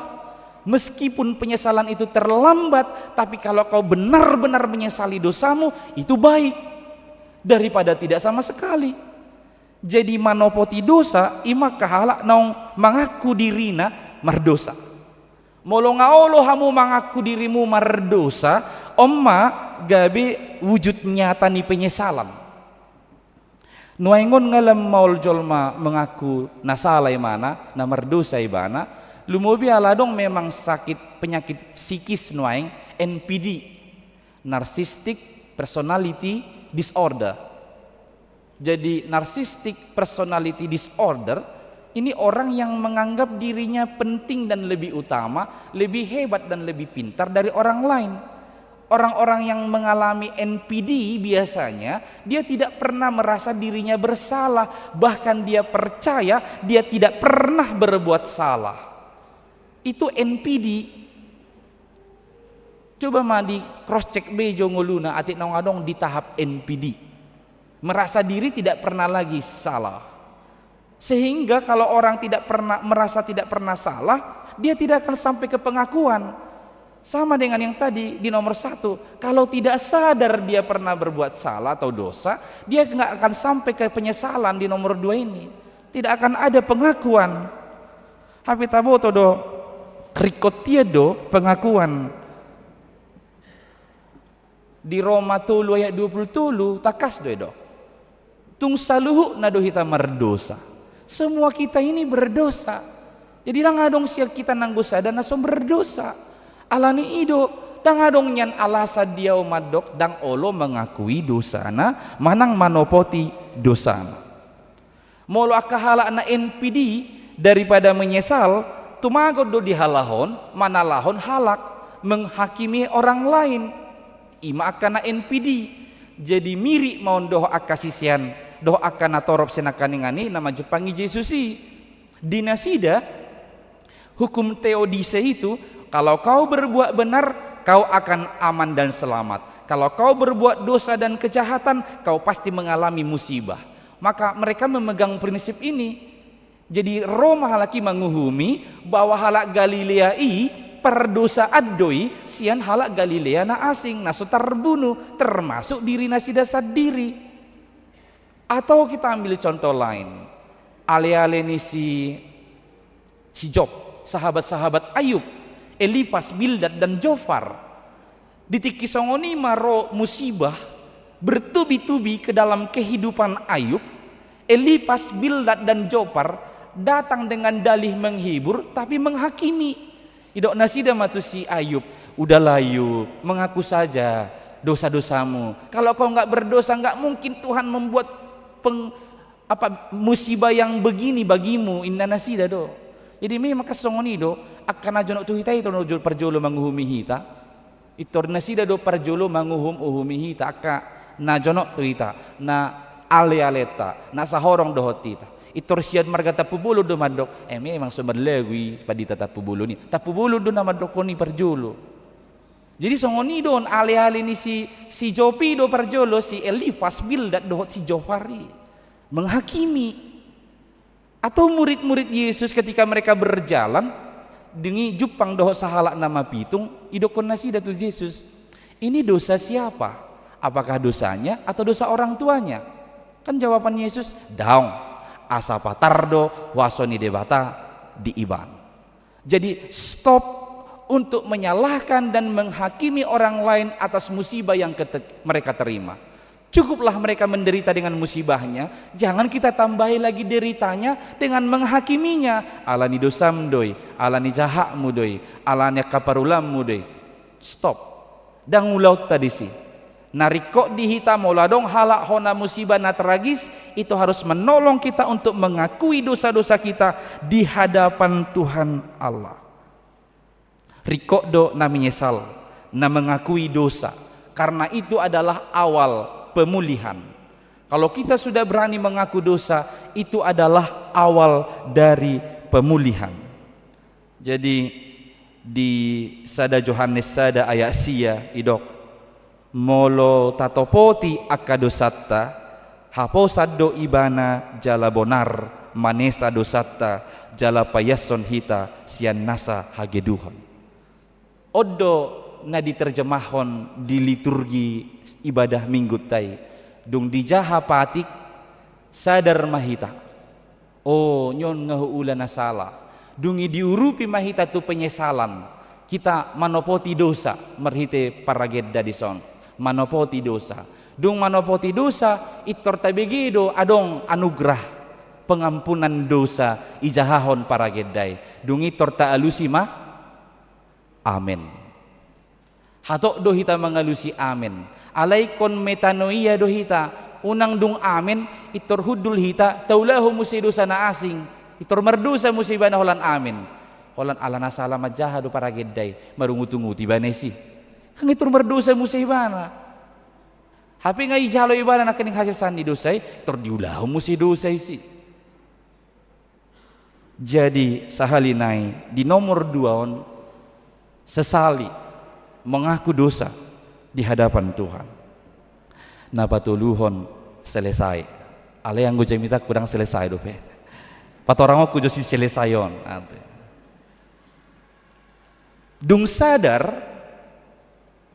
Meskipun penyesalan itu terlambat, tapi kalau kau benar-benar menyesali dosamu, itu baik daripada tidak sama sekali. Jadi, manopoti dosa, i ma angka halak naung mangaku dirina mardosa. Molo nga olo hamu mangaku dirimu mardosa, on ma gabe wujud nyata ni penyesalan. Nuaeng on nga lam maol jolma mangaku na sala ibana, na mardosa ibana, lumobi ala adong memang sakit, penyakit psikis nuaeng, N P D, Narcissistic Personality Disorder. Jadi, narcissistic personality disorder ini orang yang menganggap dirinya penting dan lebih utama, lebih hebat dan lebih pintar dari orang lain. Orang-orang yang mengalami N P D biasanya dia tidak pernah merasa dirinya bersalah, bahkan dia percaya dia tidak pernah berbuat salah. Itu N P D. Coba ma di cross check be jo ngoluna, atik naung adong di tahap N P D. Merasa diri tidak pernah lagi salah. Sehingga kalau orang tidak pernah, merasa tidak pernah salah, dia tidak akan sampai ke pengakuan. Sama dengan yang tadi di nomor satu. Kalau tidak sadar dia pernah berbuat salah atau dosa, dia nggak akan sampai ke penyesalan di nomor dua ini. Tidak akan ada pengakuan. Hape taboto do, ringkot hian do pengakuan. Di Roma tolu ayat dua puluh tolu, tangkas do didok. Tung saluhutna do hita mardosa. Semua kita ini berdosa. Jadi, ndang adong sian hita nanggo sada na so mardosa. Alani i do, ndang adong nian alasan di ahu mandok ndang olo mengakui dosana, manang manopoti dosana. Molo angka halak na N P D, daripada menyesal, tumagon do dihalahon, manalahon halak, menghakimi orang lain. I ma angka na N P D. Jadi, mirip ma on dohot angka sisean, dohot angka na torop sian nangkaningan i na manjumpangi Jesus i. Di nasida, hukum teodice itu, kalau kau berbuat benar, kau akan aman dan selamat. Kalau kau berbuat dosa dan kejahatan, kau pasti mengalami musibah. Maka mereka memegang prinsip ini. Jadi, ro ma halak i manguhumi bahwa halak Galilea i pardosaan do i sian halak Galilea na asing, na so tarbunu, termasuk diri nasida sandiri. Atau kita ambil contoh lain. Ale-ale ni si, si Job, sahabat-sahabat Ayub, Elifas, Bildad, dan Zofar. Di tingki songon i ma ro musibah bertubi-tubi ke dalam kehidupan Ayub, Elifas, Bildad, dan Zofar, datang dengan dalih menghibur, tapi menghakimi. Didok nasida ma tu si Ayub, "Udahlah Ayub, mengaku saja dosa-dosamu. Kalau kau nggak berdosa, nggak mungkin Tuhan membuat peng-, apa, musibah yang begini bagimu," ninna nasida do. Jadi memang kan songon i do, angka na jonok tu hita i do parjolo manguhumi hita. Pintor nasida do parjolo manguhum-uhumi hita, angka na jonok tu hita, na ale-aleta, na sahorong dohot hita. Pintor sian marga Tampubolon do mandok, "Eh, memang so marlagu i pandita Tampubolon i." Tampubolon do na mandokkon i parjolo. Jadi songon i do on, ale-ale ni si, si Job i do parjolo, si Elifas, Bildad dohot si Zofar i. Menghakimi. Atau murid-murid Yesus ketika mereka berjalan, dung i jumpang dohot sahalak na mapitung, didokkon nasida tu Jesus, "Ini dosa siapa? Apakah dosanya atau dosa orang tuanya?" Kan jawaban Yesus, "Daong, asa patar do huaso ni Debata di ibana." Jadi, stop untuk menyalahkan dan menghakimi orang lain atas musibah yang kete-, mereka terima. Cukuplah mereka menderita dengan musibahnya, jangan kita tambahi lagi deritanya dengan menghakiminya. "Ala ni dosam do i, ala ni jahatmu do i, ala ni angka parulanmu do i." Stop. Ndang ulaonta disi. Na ringkot di hita, molo adong halak hona musibah na tragis, itu harus menolong kita untuk mengakui dosa-dosa kita di hadapan Tuhan Allah. Ringkot do na menyesal, na mengakui dosa, karena itu adalah awal pemulihan. Kalau kita sudah berani mengaku dosa, itu adalah awal dari pemulihan. Jadi, di sada Johannes sada ayat sia didok, "Molo tatopoti angka dosanta, haposan do Ibana jala bonar manesa dosanta, jala paiashon hita sian nasa hageduhon." On do na diterjemahon di liturgi ibadah Minggunta i, dung dijaha patik, sadar ma hita. O, nion nga huula na sala. Dung i diurupi ma hita tu penyesalan. Hita manopoti dosa, marhite paragenda dison. Manopoti dosa. Dung manopoti dosa, pintor tabege do adong anugerah pengampunan dosa dijahahon paragenda i. Dung i pintor taalusi ma, "Amen." Hatop do hita mangalusi amen. Alai ingkon metanoia do hita, unang dung amen, pintor hundul hita, taulahon muse dosa na asing, pintor mardosa muse ibana holan amen. Holan ala na sala manjaha do paragenda i, marungut-ungut ibana disi. Kan pintor mardosa muse ibana. Hape nga dijalo ibana nangkining hasesaan ni dosa i, pintor diulahon muse dosa disi. Jadi, sahali nai di nomor dua on, sesali, mengaku dosa di hadapan Tuhan. Na patoluhon, selesai. Alai anggo jamitangku ndang selesai dope. Patorangonku jo si selesai on. Ate. Dung sadar,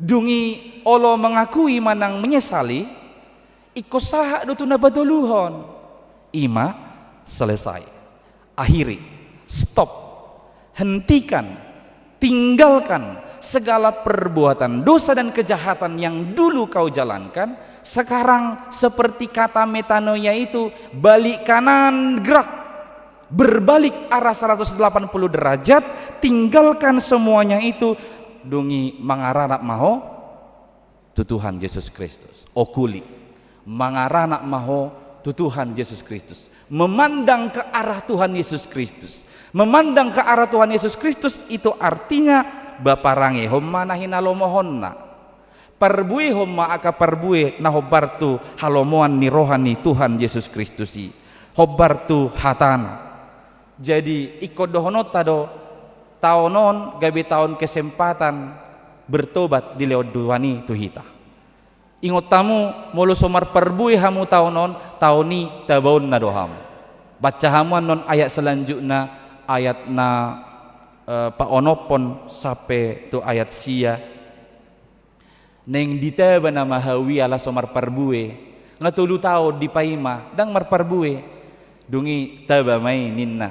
dung i olo mengakui manang menyesali, ingkon sahat do tu na patoluhon. I ma, selesai. Akhiri. Stop. Hentikan. Tinggalkan segala perbuatan dosa dan kejahatan yang dulu kau jalankan. Sekarang seperti kata metanoia itu, balik kanan, gerak. Berbalik arah seratus delapan puluh derajat, tinggalkan semuanya itu, dung i mangaranap ma ho tu Tuhan Jesus Kristus. Okuli, mangaranap ma ho tu Tuhan Jesus Kristus. Memandang ke arah Tuhan Yesus Kristus. Memandang ke arah Tuhan Yesus Kristus itu artinya, baparangehon ma na hinalomohonna. Parbuehon ma angka parbue na hombar tu halomoan ni roha ni Tuhan Jesus Kristus i. Hombar tu hatana. Jadi, ingkon dohononta do, taon on gabe taon kesempatan bertobat dilehon Tuhan i tu hita. Ingot hamu, molo so marparbue hamu taon on, taon i tabaonna do hamu. Baca hamu annon ayat selanjutna, ayat na, eh, paonomhon sampe tu ayat sia. Naeng ditaba nama hau i ala so marparbue. Nga tolu taon dipaima, ndang marparbue. Dung i taba ma i ninna.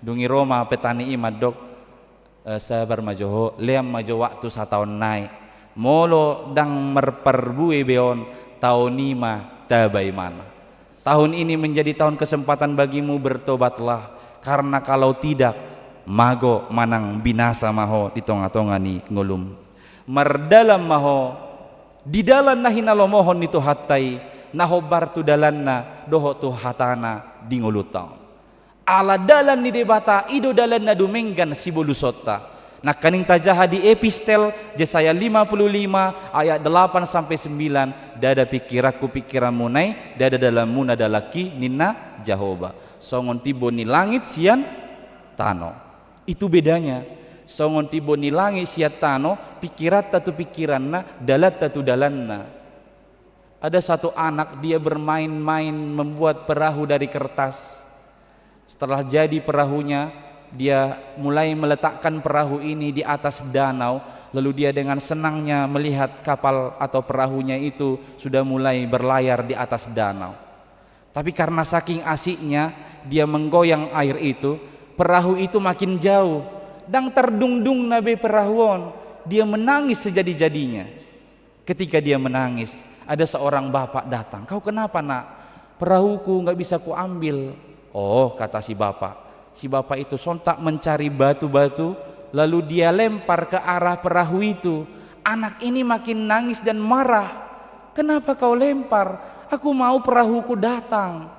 Dung i ro ma petani i mandok, eh, sabar ma jo ho, lean ma jo waktu sataon nai. Molo ndang marparbue be on, taon i ma taba imana. Tahun ini menjadi tahun kesempatan bagimu, bertobatlah. Karna kalau tidak, mago manang binasa ma ho di tonga-tonga ni ngolum. Mardalan ma ho di dalan na hinalomohon ni Tuhanta i, na hombar tu dalanna dohot tu hatana di ngolunta on. Ala dalan ni Debata i do dalan na dumenggan sibolusonta. Nangkaning tajaha di epistel Jesaya lima puluh lima ayat delapan sampai sembilan, ndada pingkiranku pingkiranmuna i, ndada dalanmuna dalanki, ninna Jahowa. Songon timbo ni langit sian tano. Itu bedanya. Songon timbo ni langit sian tano, pingkiranta tu pingkiranna, dalanta tu dalanna. Ada satu anak, dia bermain-main membuat perahu dari kertas. Setelah jadi perahunya, dia mulai meletakkan perahu ini di atas danau, lalu dia dengan senangnya melihat kapal atau perahunya itu sudah mulai berlayar di atas danau. Tapi karena saking asiknya, dia menggoyang air itu, perahu itu makin jauh. Ndang tardungdungna be perahu on, dia menangis sejadi-jadinya. Ketika dia menangis, ada seorang bapak datang. "Kau kenapa, Nak?" "Perahuku nggak bisa kuambil." "Oh," kata si bapak. Si bapak itu sontak mencari batu-batu, lalu dia lempar ke arah perahu itu. Anak ini makin nangis dan marah. "Kenapa kau lempar? Aku mau perahuku datang."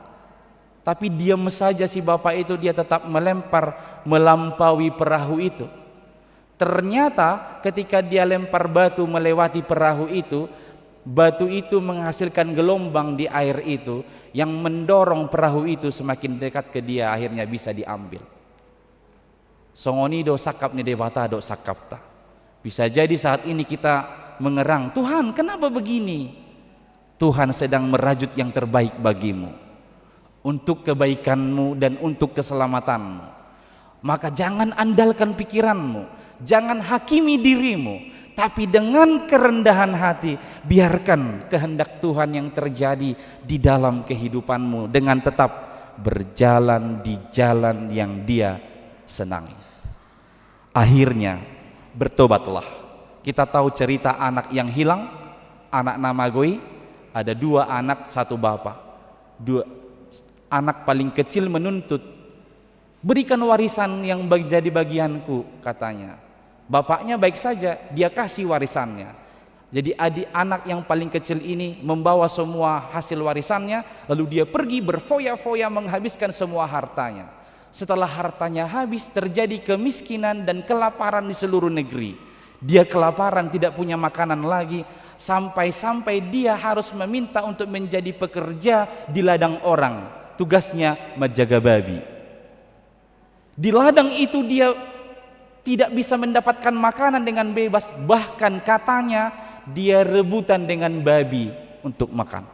Tapi diam saja si bapak itu, dia tetap melempar melampaui perahu itu. Ternyata ketika dia lempar batu melewati perahu itu, batu itu menghasilkan gelombang di air itu yang mendorong perahu itu semakin dekat ke dia, akhirnya bisa diambil. Songon i do sangkap ni Debata dohot sangkapta. Bisa jadi saat ini kita mengerang, "Tuhan, kenapa begini?" Tuhan sedang merajut yang terbaik bagimu, untuk kebaikanmu dan untuk keselamatanmu. Maka jangan andalkan pikiranmu, jangan hakimi dirimu, tapi dengan kerendahan hati, biarkan kehendak Tuhan yang terjadi di dalam kehidupanmu dengan tetap berjalan di jalan yang Dia senangi. Akhirnya, bertobatlah. Kita tahu cerita anak yang hilang, anak na mago i, ada dua anak, satu bapak. Dua, anak paling kecil menuntut, "Berikan warisan yang bag-, jadi bagianku," katanya. Bapaknya baik saja, dia kasih warisannya. Jadi adik anak yang paling kecil ini membawa semua hasil warisannya, lalu dia pergi berfoya-foya menghabiskan semua hartanya. Setelah hartanya habis, terjadi kemiskinan dan kelaparan di seluruh negeri. Dia kelaparan, tidak punya makanan lagi, sampai-sampai dia harus meminta untuk menjadi pekerja di ladang orang. Tugasnya menjaga babi. Di ladang itu dia tidak bisa mendapatkan makanan dengan bebas, bahkan katanya dia rebutan dengan babi untuk makan.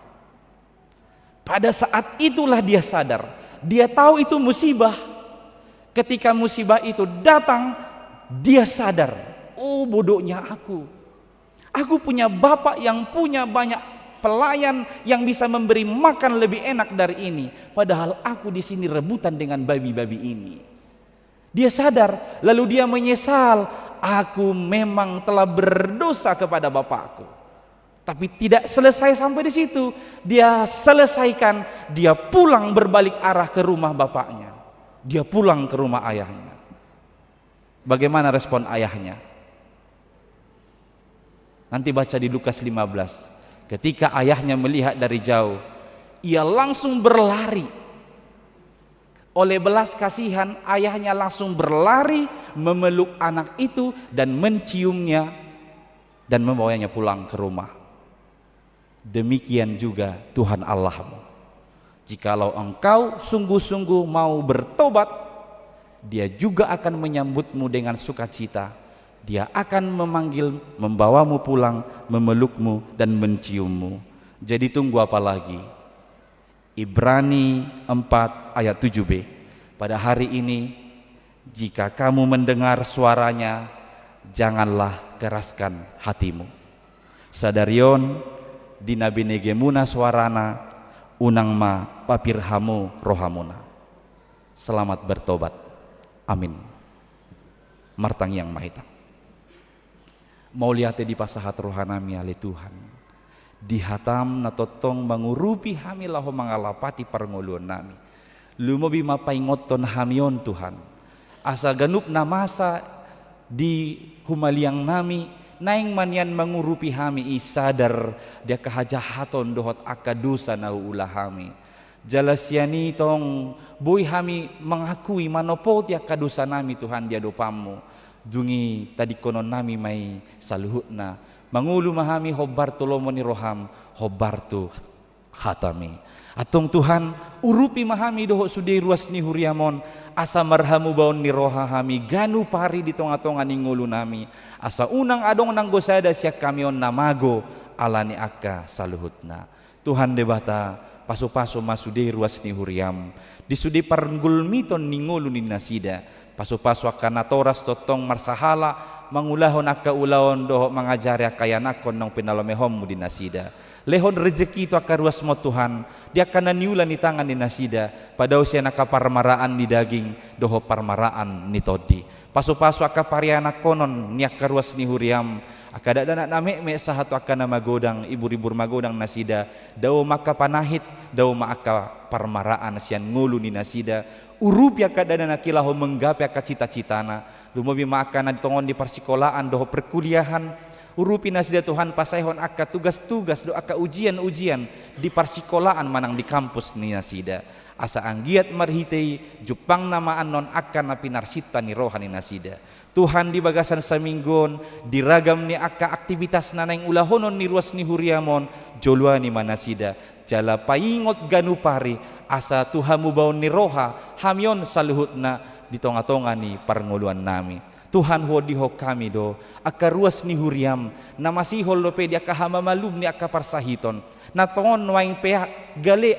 Pada saat itulah dia sadar, dia tahu itu musibah. Ketika musibah itu datang, dia sadar, "Oh, bodohnya aku. Aku punya bapak yang punya banyak pelayan yang bisa memberi makan lebih enak dari ini, padahal aku di sini rebutan dengan babi-babi ini." Dia sadar, lalu dia menyesal, "Aku memang telah berdosa kepada bapakku." Tapi tidak selesai sampai di situ, dia selesaikan, dia pulang berbalik arah ke rumah bapaknya. Dia pulang ke rumah ayahnya. Bagaimana respon ayahnya? Nanti baca di Lukas lima belas. Ketika ayahnya melihat dari jauh, ia langsung berlari. Oleh belas kasihan, ayahnya langsung berlari memeluk anak itu dan menciumnya dan membawanya pulang ke rumah. Demikian juga Tuhan Allahmu. Jikalau engkau sungguh-sungguh mau bertobat, Dia juga akan menyambutmu dengan sukacita. Dia akan memanggil, membawamu pulang, memelukmu, dan menciummu. Jadi tunggu apa lagi? Ibrani empat ayat tujuh b. Pada hari ini, jika kamu mendengar suaranya, janganlah keraskan hatimu. Sadari on, di na binegemuna suarana, unang ma papir hamu rohamuna. Selamat bertobat. Amin. Martangiang ma hita. Mauliate dipasahat rohanami ale Tuhan. Di hatam na tongtong mangurupi hami laho mangalapati parngoluonnami. Lumobi ma paingothon hami on, Tuhan, asa ganup na masa di humaliang nami, naeng ma nian mangurupi hami i sadar di angka hajahaton dohot angka dosa na huula hami. Jala sian i tong boi hami mangakui, manopoti angka dosa nami, Tuhan, di adopanmu. Dung i tadingkonon nami ma i saluhutna. Mangolu ma hami hombar tu lomo ni roham, hombar tu hatami. Antong Tuhan, urupi ma hami dohot sude ruas ni huriam on, asa marhamubaon ni roha hami ganup ari di tonga-tonga ni ngolu nami, asa unang adong nanggo sada sian hami on na mago ala ni angka saluhutna. Tuhan Debata, pasu-pasu ma sude ruas ni huriam di sude pargulmiton ni ngolu ni nasida. Pasu-pasu angka natoras tongtong marsahala mangulahon angka ulaon dohot mangajari angka ianakhon naung pinalomehonmu di nasida. Lehon rejeki tu angka ruasmu on, Tuhan, di angka na niula ni tangan ni nasida, padao sian angka parmaraan ni daging dohot parmaraan ni tondi. Pasu-pasu angka parianakhonon ni angka ruas ni huriam, angka dakdanak na metmet sahat tu angka na magodang, ibur-ibur magodang nasida, dao ma angka panahit, dao ma angka parmaraan sian ngolu ni nasida. Urupi angka dakdanak i laho manggabe angka cita-citana. Lumobi ma angka na tongon di parsikolaan dohot perkuliahan. Urupi nasida Tuhan, pasaehon angka tugas-tugas dohot angka ujian-ujian di parsikolaan manang di kampus ni nasida. Asa anggiat marhite i jumpangna ma annon angka na pinarsinta ni roha ni nasida. Tuhan, di bagasan saminggu on, di ragam ni angka aktivitas na naeng ulahonon ni ruas ni huriam on, joloani ma nasida. Jala paingot ganup ari, asa tu hamubaon ni roha hami on saluhutna di tonga-tonga ni parngoluan nami. Tuhan, huondihon hami do angka ruas ni huriam, na masihol dope di angka hamamalum ni angka parsahiton. Na tongon nuaeng pe gale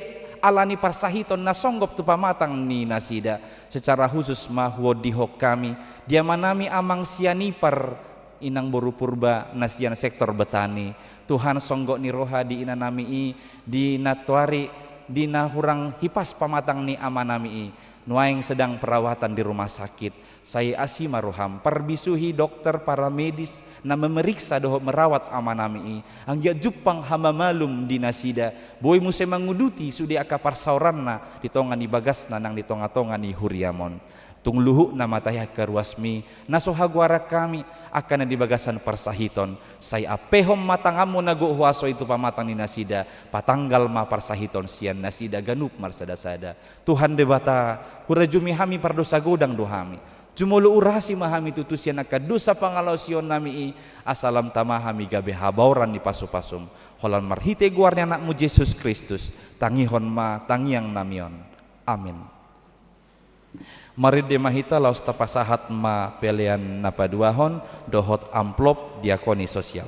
ala ni parsahiton na songgop tu pamatang ni nasida. Secara khusus ma huondihon hami di amanami Amang Sianipar, Inang boru Purba na sian sektor Betani. Tuhan, songgop ni roha di inanami i, di na toari, di na hurang hipas pamatang ni amanami i. Nuaeng sedang perawatan di rumah sakit. Sai asi ma roham, parbisuhi dokter, paramedis na memeriksa dohot merawat amanami i. Anggiat jumpang hamamalum di nasida, boi muse manguduti sude angka parsaoranna di tonga ni bagasna nang di tonga-tonga ni huriam on. Tung luhutna ma tahe angka ruasmi, na so hagoaran hami, angka na di bagasan parsahiton. Sai ampehon ma tanganmu na gok huaso i tu pamatang ni nasida, patanggal ma parsahiton sian nasida ganup marsada-sada. Tuhan Debata, hurajumi hami pardosa godang do hami. Jumolo urasi ma hami tutu sian angka dosa pangalaosionnami i, asa lam tama hami gabe habaoran ni pasu-pasum. Holan marhite goar ni Anakmu Jesus Kristus, tangihon ma tangiangnami on. Amin. Marende ma hita laos tapasahat ma pelean na paduahon dohot amplop diakoni sosial.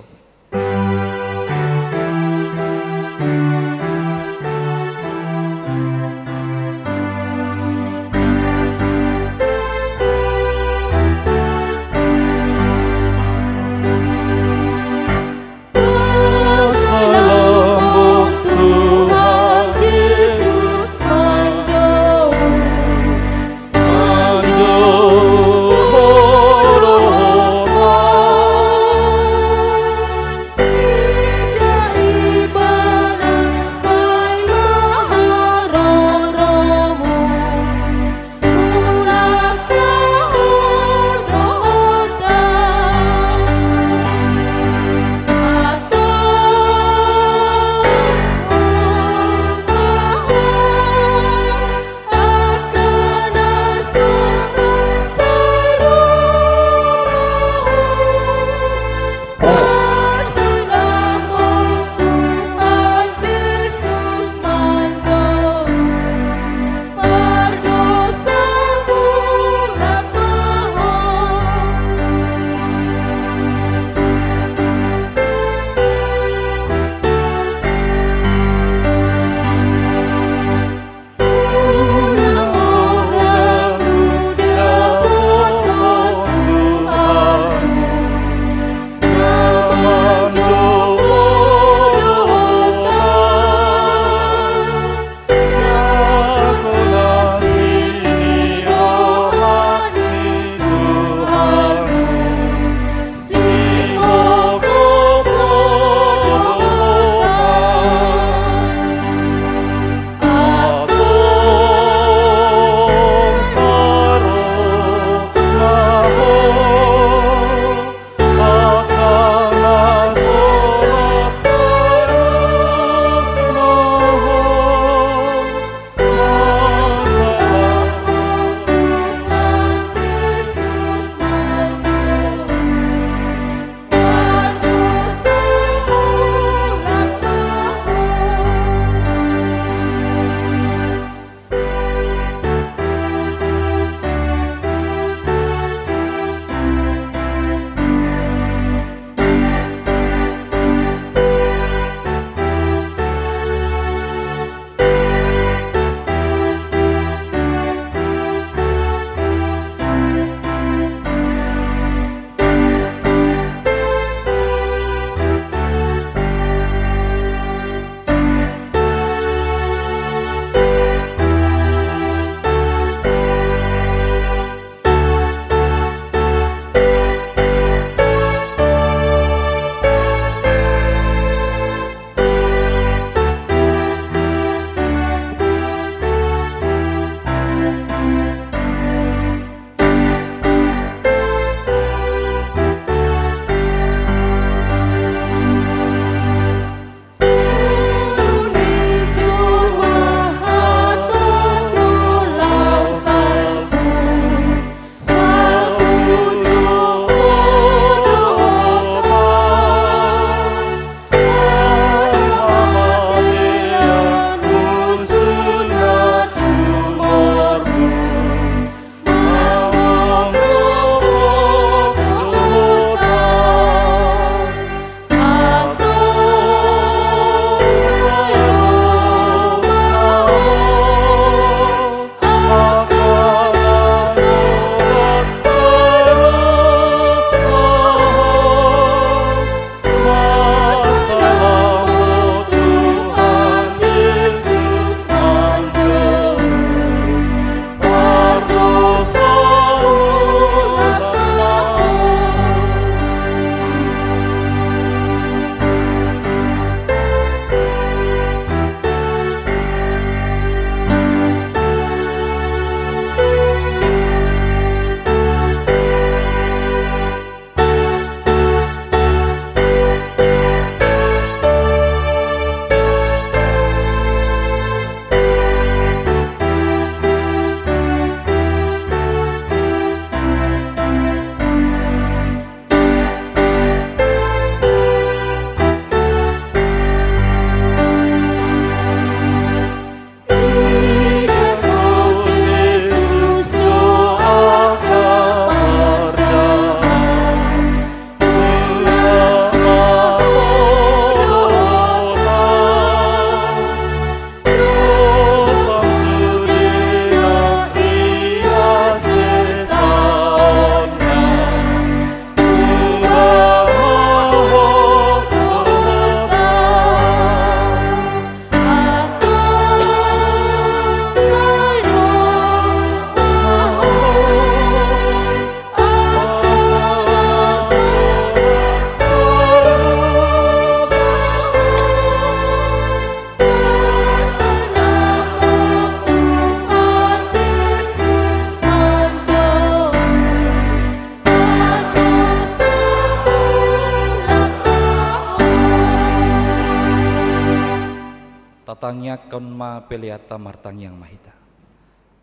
Tangiangkon ma peleanta. Martangiang ma hita.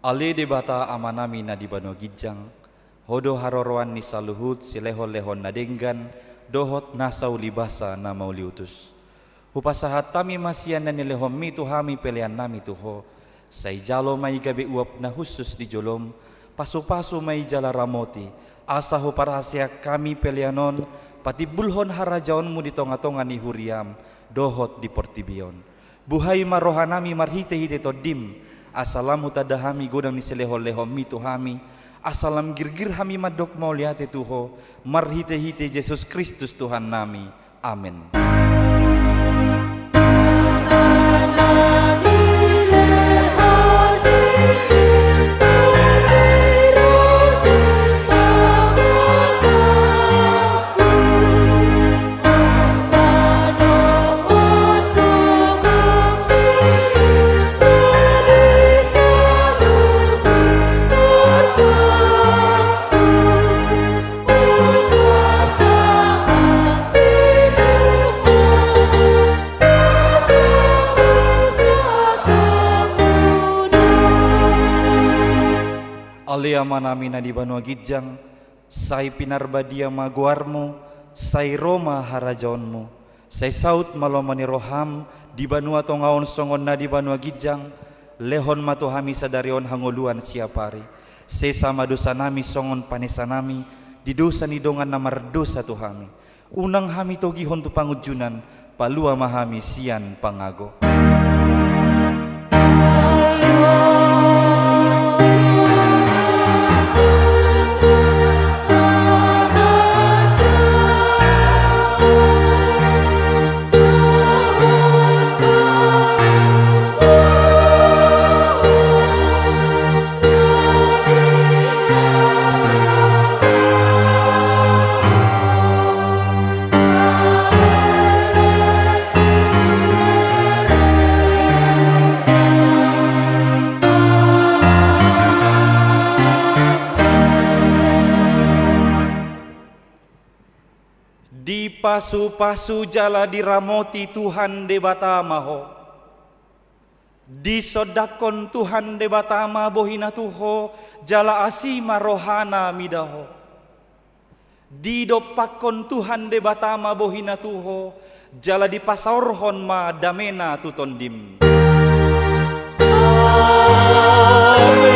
Ale Debata Amanami na di banua ginjang, Ho do haroroan ni saluhut silehonlehon na denggan dohot nasa uli basa na mauliutus. Hupasahat hami ma sian na nilehonMi tu hami peleannami tu Ho. Sai jalo ma i gabe uap na hushus di joloM, pasupasu ma i jala ramoti, asa huparhaseang hami pelean on patimbulhon harajaonMu di tongatonga ni huriaM dohot di portibi on. Buhai ma rohanami marhitehite TondiM, asa lam hutanda hami godang ni silehonlehonMi tu hami, asa lam girgir hami mandok mauliate tu Ho, marhitehite Jesus Kristus Tuhannami. Amen. Ale Amanami na di banua ginjang, sai pinarbadia ma goarMu, sai ro ma harajaonMu, sai saut ma lomo ni rohaM di banua tonga on songon na di banua ginjang. Lehon ma tu hami sadari on hangoluan siapari. Sesa ma dosanami songon panesanami di dosa ni dongan na mardosa tu hami. Unang hami togihon tu pangunjunan, palua ma hami sian pangago. Dipasupasu jala diramoti Tuhan Debata ma ho. Disondangkon Tuhan Debata ma bohiNa tu ho, jala asi ma rohaNa mida ho. Didompakkon Tuhan Debata ma bohiNa tu ho, jala dipasaorhon ma dameNa tu tondim. Amen.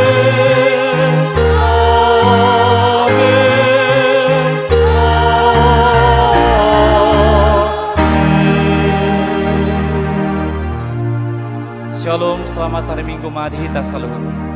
Amen. Amen. Shalom, selamat hari Minggu ma di hita saluhutna.